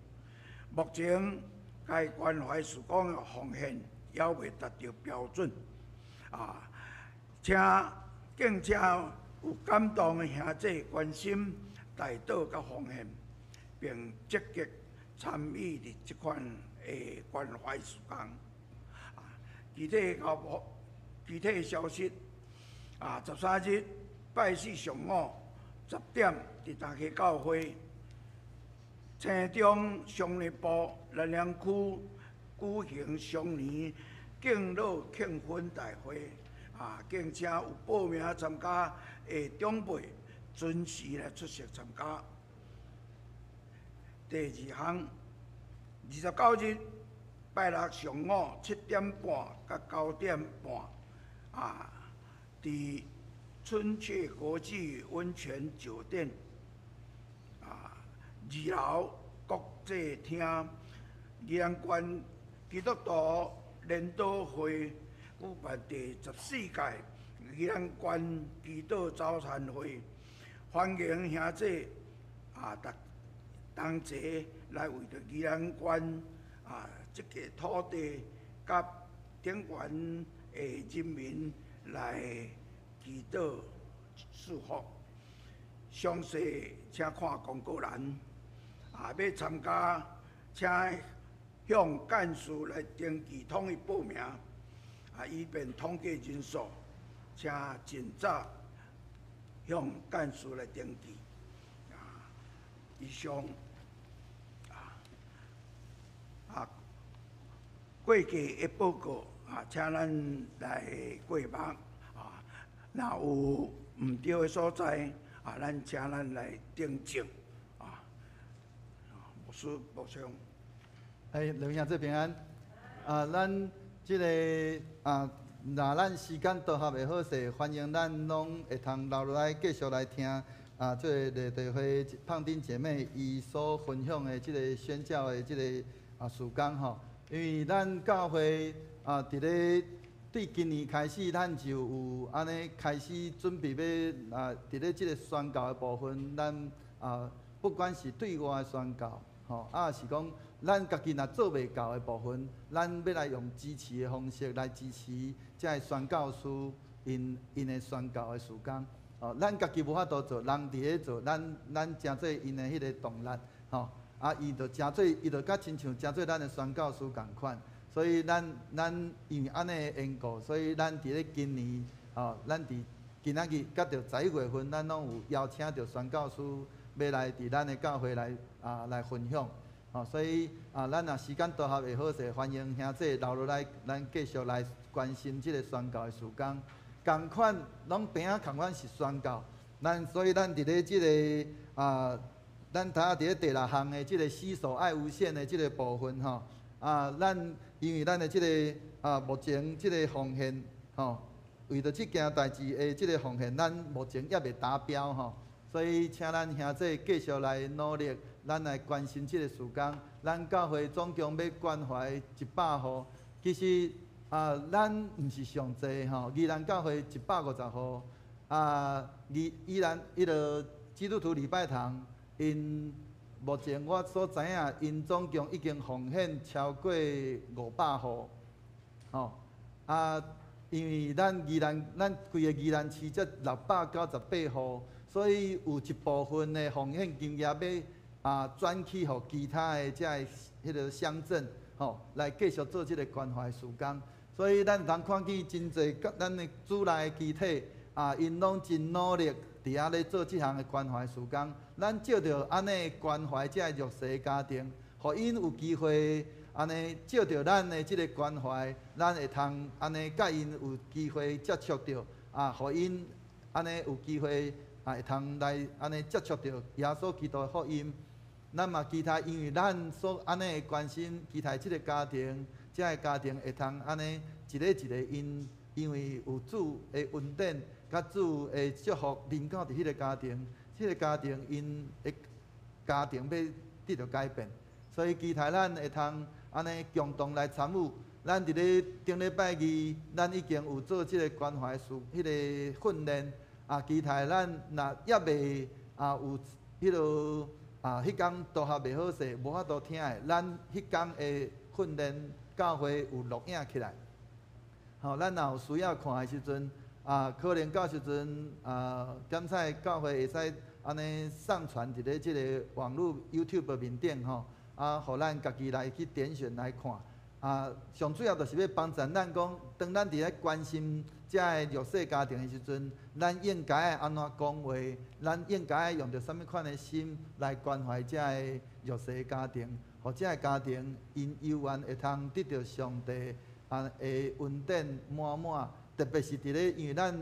目前該關懷事工的奉獻猶未達到標準，啊，請敬請有感動的兄姊關心代禱佮奉獻，並積極參與佇這款的關懷事工。啊，具體消息，啊，13日拜四上午10點，佇大溪教會青中商業部南良區舉行雙年敬老慶婚大會，啊，敬請有報名參加的長輩準時來出席參加。第二項，29日拜六上午7點半佮9點半，啊，佇春雀國際溫泉酒店，啊，二樓國際廳，宜蘭縣基督徒聯禱會舉辦第14屆宜蘭縣祈禱早餐會，歡迎兄姊啊，逐同齊來為著宜蘭縣啊這個土地佮頂懸的人民來祈禱祝福。詳細請看公告欄。啊，欲參加，請向幹事來登記統一報名，啊，以便統計人數，請盡早向幹事來登記。啊，以上啊啊，過季的報告啊，請咱來過目啊，若有毋對的所在啊，咱請咱來訂正啊。牧師補充。
哎，劉兄姊平安。啊，咱這个啊，若咱時間都合會好勢，歡迎咱攏會通留落來繼續來聽啊，這个麗地會胖丁姐妹伊所分享的這个宣教的這个啊事工吼。因為咱教會啊，佇咧對今年開始，咱就有按呢開始準備欲啊，佇咧這个宣教的部分，咱啊，不管是對外的宣教，吼，啊是講咱家己若做袂到的部分，咱欲來用支持的方式來支持這个宣教師𪜶𪜶的宣教的事工。哦，咱家己無法度做，人佇咧做，咱成做𪜶的彼个動力，吼，啊，伊就成做，伊就佮親像成做咱的宣教師仝款。所以咱咱因為按呢的緣故，所以咱佇咧今年，吼，咱佇今仔日佮著11月份，咱攏有邀請著宣教師欲來佇咱的教會來啊來分享。吼，所以啊，咱若時間都合會好勢，歡迎兄姊留落來，咱繼續來關心這个宣教的事工。仝款攏平仔仝款是宣教，咱所以咱佇咧這个啊，咱頭仔佇咧第六項的這个施捨愛無限的這个部分吼，啊，咱因為咱的這个啊，目前這个奉獻吼，為著這件代誌的這个奉獻，咱目前猶未達標吼，所以請咱兄姊繼續來努力，咱來關心這个事工。咱教會總共欲關懷100戶，其實啊，咱毋是上濟吼，宜蘭教會150戶，啊，宜宜蘭彼个基督徒禮拜堂，𪜶目前我所知影，𪜶總共已經奉獻超過500戶，吼，啊，因為咱宜蘭咱規个宜蘭市才698戶，所以有一部分的奉獻金額欲啊轉去予其他的這个彼个鄉鎮，吼，來繼續做這个關懷事工。所以咱通看見真濟咱的主內的肢體啊，𪜶攏真努力佇遐咧做這項的關懷事工。咱藉著按呢關懷這个弱勢家庭，予𪜶有機會按呢藉著咱的這个關懷，咱會通按呢佮𪜶有機會接觸著啊，予𪜶按呢有機會啊會通來按呢接觸著耶穌基督的福音。咱嘛期待，因為咱所按呢關心，期待這个家庭，這个家庭會通按呢一个一个𪜶，因為有主的恩典，佮主的祝福臨到佇彼个家庭，這个家庭𪜶的家庭欲得著改變，所以期待咱會通按呢共同來參與。咱佇咧頂禮拜二，咱已經有做這个關懷事彼个訓練，啊，期待咱若猶未啊有彼个啊，彼工拄合袂好勢，無法度聽的，咱彼工的訓練教會有錄影起來。吼，咱若有需要看的時陣，啊，可能到時陣啊，檢採教會會使按呢上傳佇咧這个網路 YouTube 面頂吼，啊，予咱家己來去點選來看。啊，上主要就是欲幫助咱講，當咱佇咧關心遮个弱勢家庭的時陣，咱應該愛按怎講話？咱應該愛用著啥物款的心來關懷遮个弱勢家庭，予遮个家庭𪜶猶原會通得著上帝啊的恩典滿滿。特別是佇咧，因為咱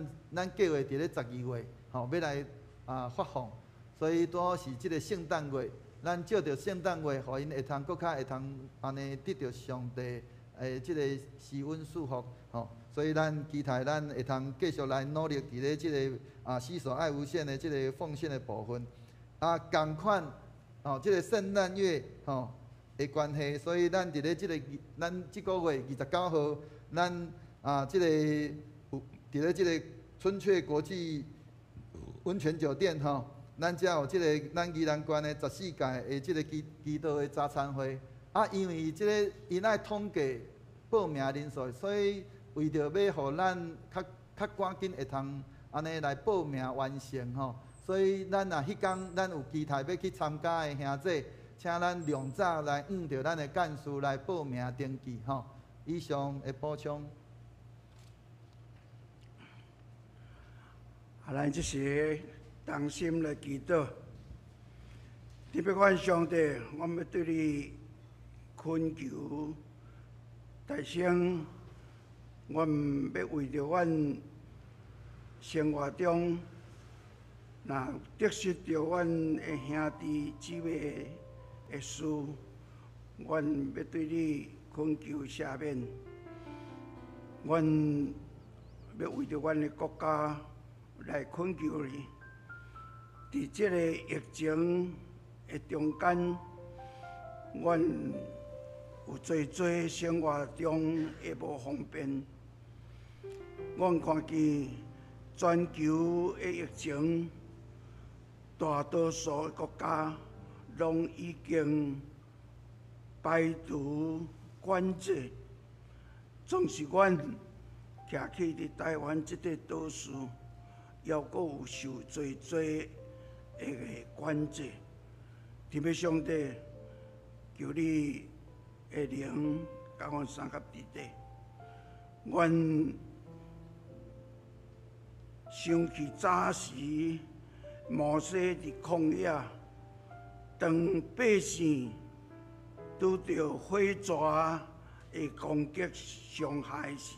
計劃佇咧12月，吼，欲來啊發放，所以拄好是這个聖誕月。咱藉著聖誕月，予𪜶會通閣較會通按呢得著上帝的這个施恩賜福，吼。所以咱期待咱會通繼續來努力佇咧這个啊，施捨愛無限的這个奉獻的部分。啊，仝款，吼，這个聖誕月吼的關係，所以咱佇咧這个咱這个月29號，咱啊這个有佇咧這个春雀國際溫泉酒店吼。咱遮有這个咱宜蘭縣的14屆的這个祈禱的早餐會，啊，因為這个𪜶愛統計報名人數，所以為著欲予咱較較趕緊會通按呢來報名完成吼，所以咱若彼工咱有期待欲去參加的兄弟，請咱量早來向著咱的幹事來報名登記吼。以上的補充。
啊，咱這時同心來祈禱，特別阮上帝，我們對你懇求，大聲，阮欲為著阮生活中，若得失著阮的兄弟姊妹的事，阮欲對你懇求赦免。阮欲為著阮的國家來懇求你。佇這个疫情的中間，阮有濟濟生活中的無方便。阮看見全球的疫情，大多數的國家攏已經排除管制，總是阮徛起佇台灣這塊島嶼，猶閣有受濟濟的管制。天父上帝，求你的靈佮阮相佮佇底。阮想起早時摩西佇曠野，當百姓拄著火蛇的攻擊傷害時，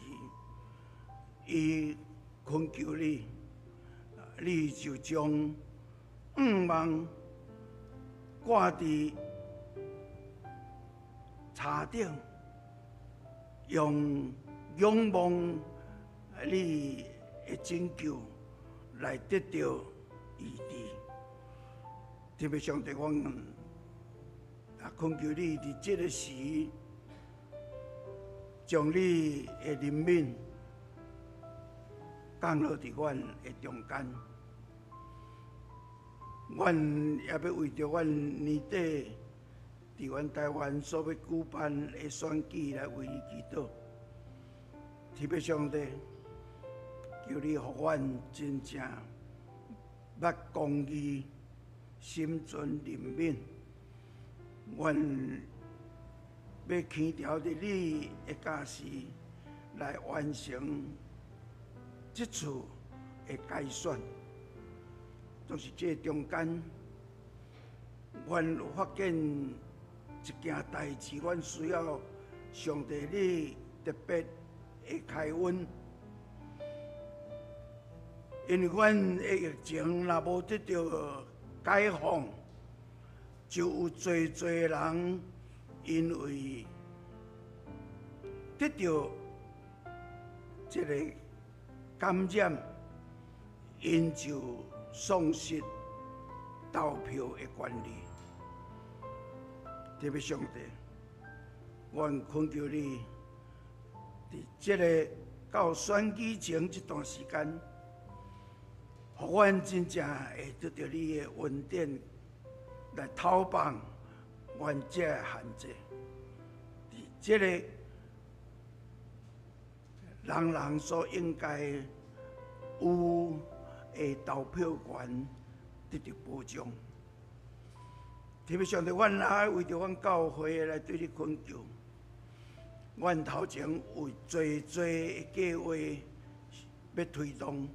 伊懇求你，你就將五網掛佇柴頂，用仰望你的拯救來得著醫治。特別上帝，阮啊懇求你佇這个時，將你的憐憫降落佇阮的中間。阮也欲為著阮年底佇阮台灣所欲舉辦的選舉來為你祈禱。天父上帝，求你予阮真正捌公義，心存憐憫。阮欲牽牢佇你的教示來完成這次的改選。就是這中間，阮有發現一件代誌，阮需要上帝你特別的開恩，因為阮的疫情若無得著解放，就有濟濟人因為得著這个感染，𪜶就喪失投票的權利。特別上帝，阮懇求你，佇這个到選舉前這段時間，予阮真正會得著你的恩典來透放阮這个限制。佇這个人人所應該有的投票權得著保障。特別上帝，阮也為著阮教會來對你懇求。阮頭前有濟濟的計劃欲推動，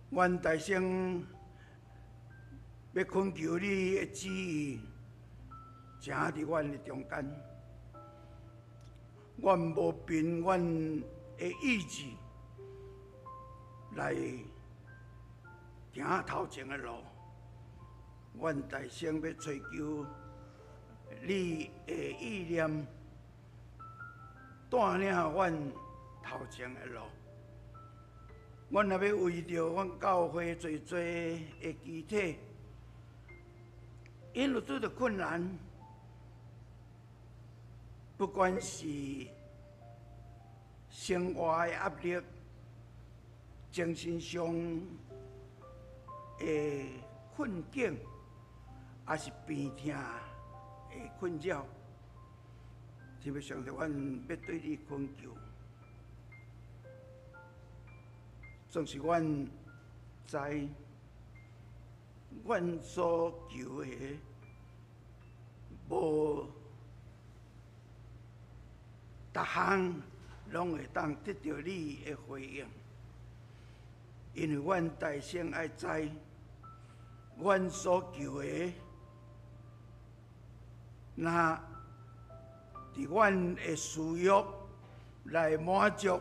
阮大聲欲懇求你的旨意，正佇阮的中間。阮無憑阮的意志來行頭前的路，阮大聲欲追求你的意念，帶領阮頭前的路。阮若欲為著阮教會濟濟的肢體，𪜶有拄著困難，不管是生活的壓力、精神上的困境，抑是病痛的困擾，特別上帝，阮欲對你懇求，總是阮知，阮所求的無逐項攏會當得著你的回應，因為阮大聲愛知，阮所求的，若佇阮的私欲來滿足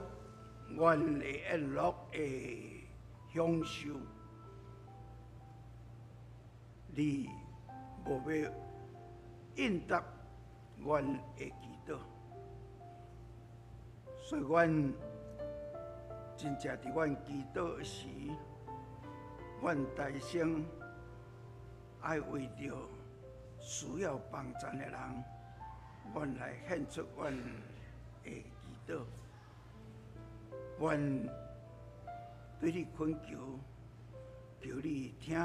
阮的宴樂的享受，你無欲應答阮的祈禱，所以阮真正佇阮祈禱時，阮大聲愛為著需要幫贊的人，阮來獻出阮的祈禱。阮對你懇求，求你聽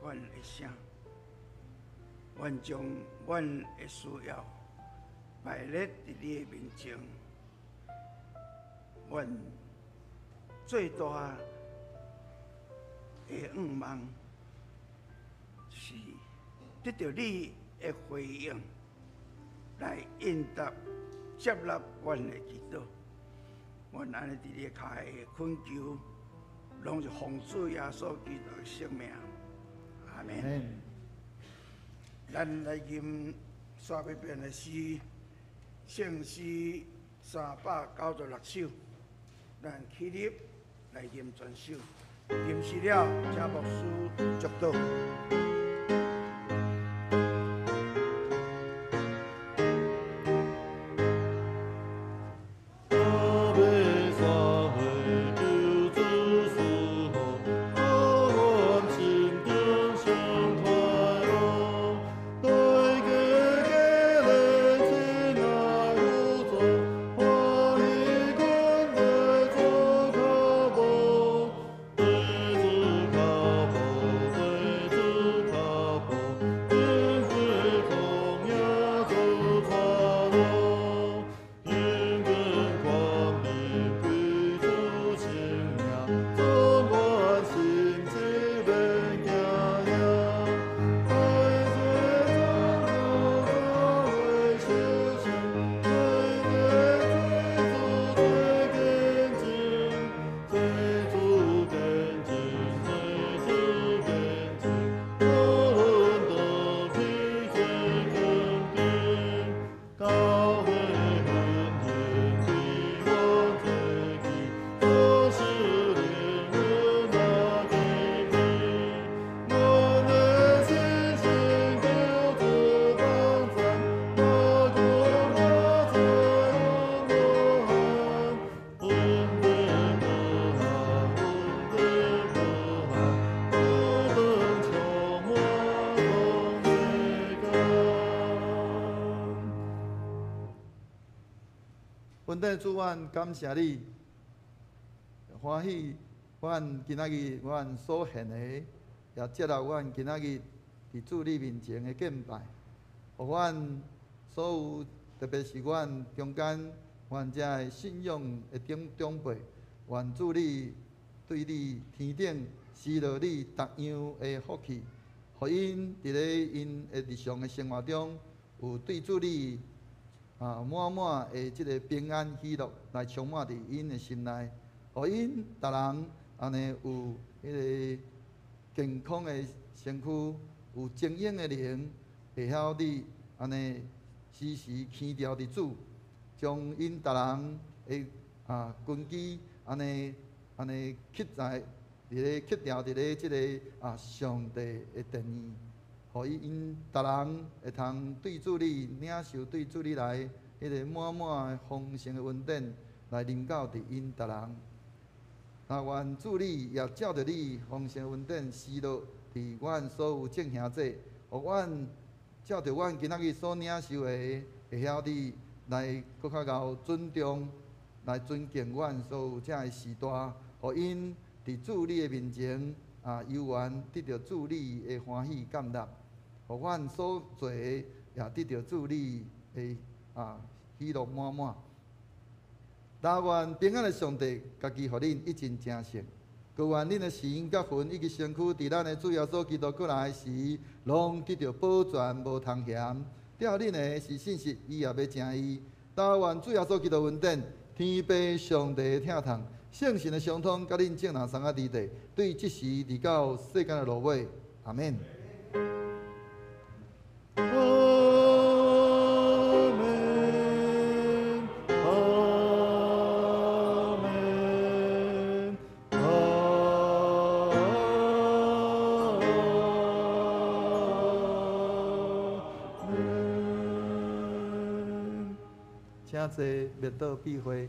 阮的聲。阮將阮的需要擺列佇你的面前。阮最大的願望是得著你的回應，來應答接納阮的祈禱。阮按呢佇你跤下懇求，攏是奉主耶穌基督的聖名。阿們。咱來吟煞欲變的詩，聖詩396首，咱起立來吟全首。吟詩了，請牧師祝禱。
對主
恩典主，阮感谢你，欢喜阮今仔日阮所献的，也接纳阮今仔日伫主你面前的敬拜，予阮所有，特别是阮中间，阮遮的信仰的长辈，愿主你对你天顶施落你逐样的福气，予𪜶伫咧𪜶的日常的生活中，有对主你满满的这个平安喜乐来充满伫𪜶的心内，予𪜶逐人按呢有彼个健康的身躯，有精英的灵，会晓你按呢时时牵牢伫主，将𪜶逐人的根基按呢按呢刻在伫咧刻牢伫咧这个上帝的殿院，予𪜶逐人会通对主你领受对主你来彼个满满丰盛的恩典来临到伫𪜶逐人。愿主你也照著你丰盛的恩典施落伫阮所有众兄弟，予阮照著阮今仔日所领受的，会晓你来阁较𠢕尊重、来尊敬阮所有遮的序大，予𪜶伫主你的面前犹原得著主你的欢喜感纳，予阮所做的也得著主你的喜乐满满。但愿平安的上帝家己予恁一尽成圣，阁愿恁的心佮魂以及身躯，伫咱的主耶稣基督阁来时，拢得著保全无通嫌。吊恁的是信实，伊也欲成义。但愿主耶稣基督恩典、天父上帝的疼痛、圣神的相通，佮恁众人送仔弟弟，对这时直到世间的落尾。阿们。
阿们，阿们，阿们。
请坐，默祷闭会。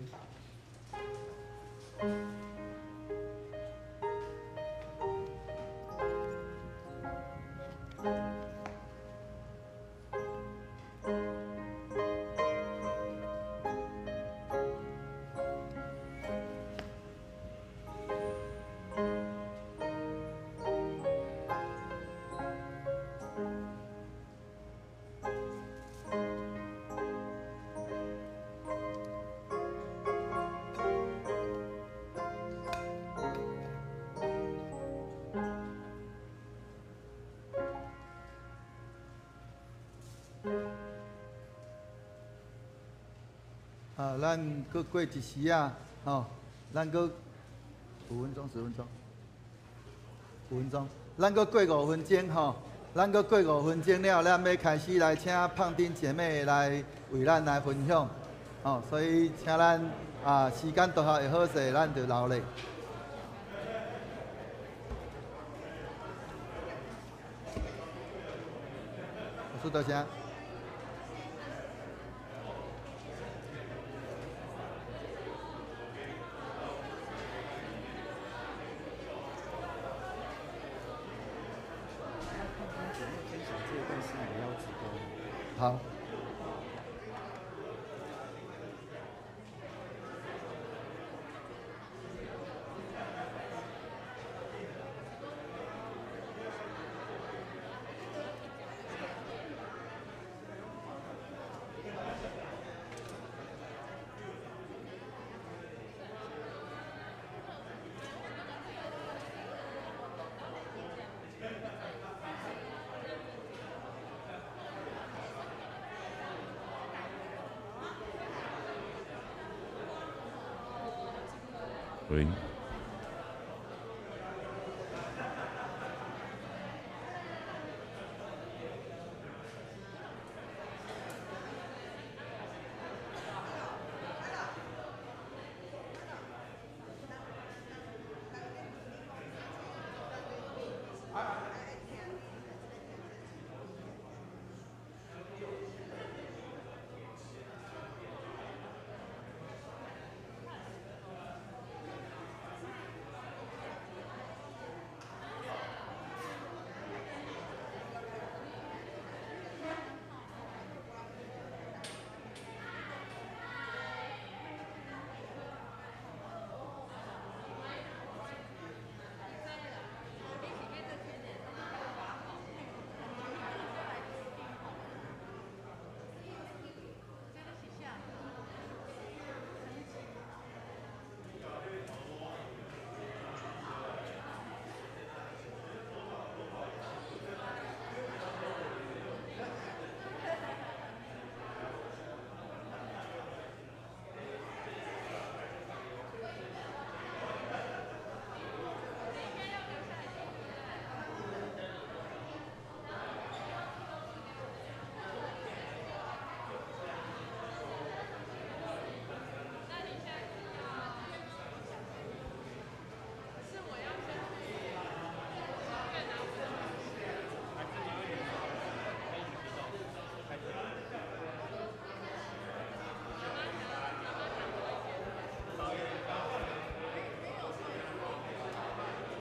咱阁过一时仔，吼，咱阁5分钟、10分钟、5分钟，咱阁过5分钟，吼，咱阁过5分钟了，咱欲开始来请胖丁姐妹来为咱来分享，吼，所以请咱时间拄好会好势，咱就留咧。老师多谢。好。
喂。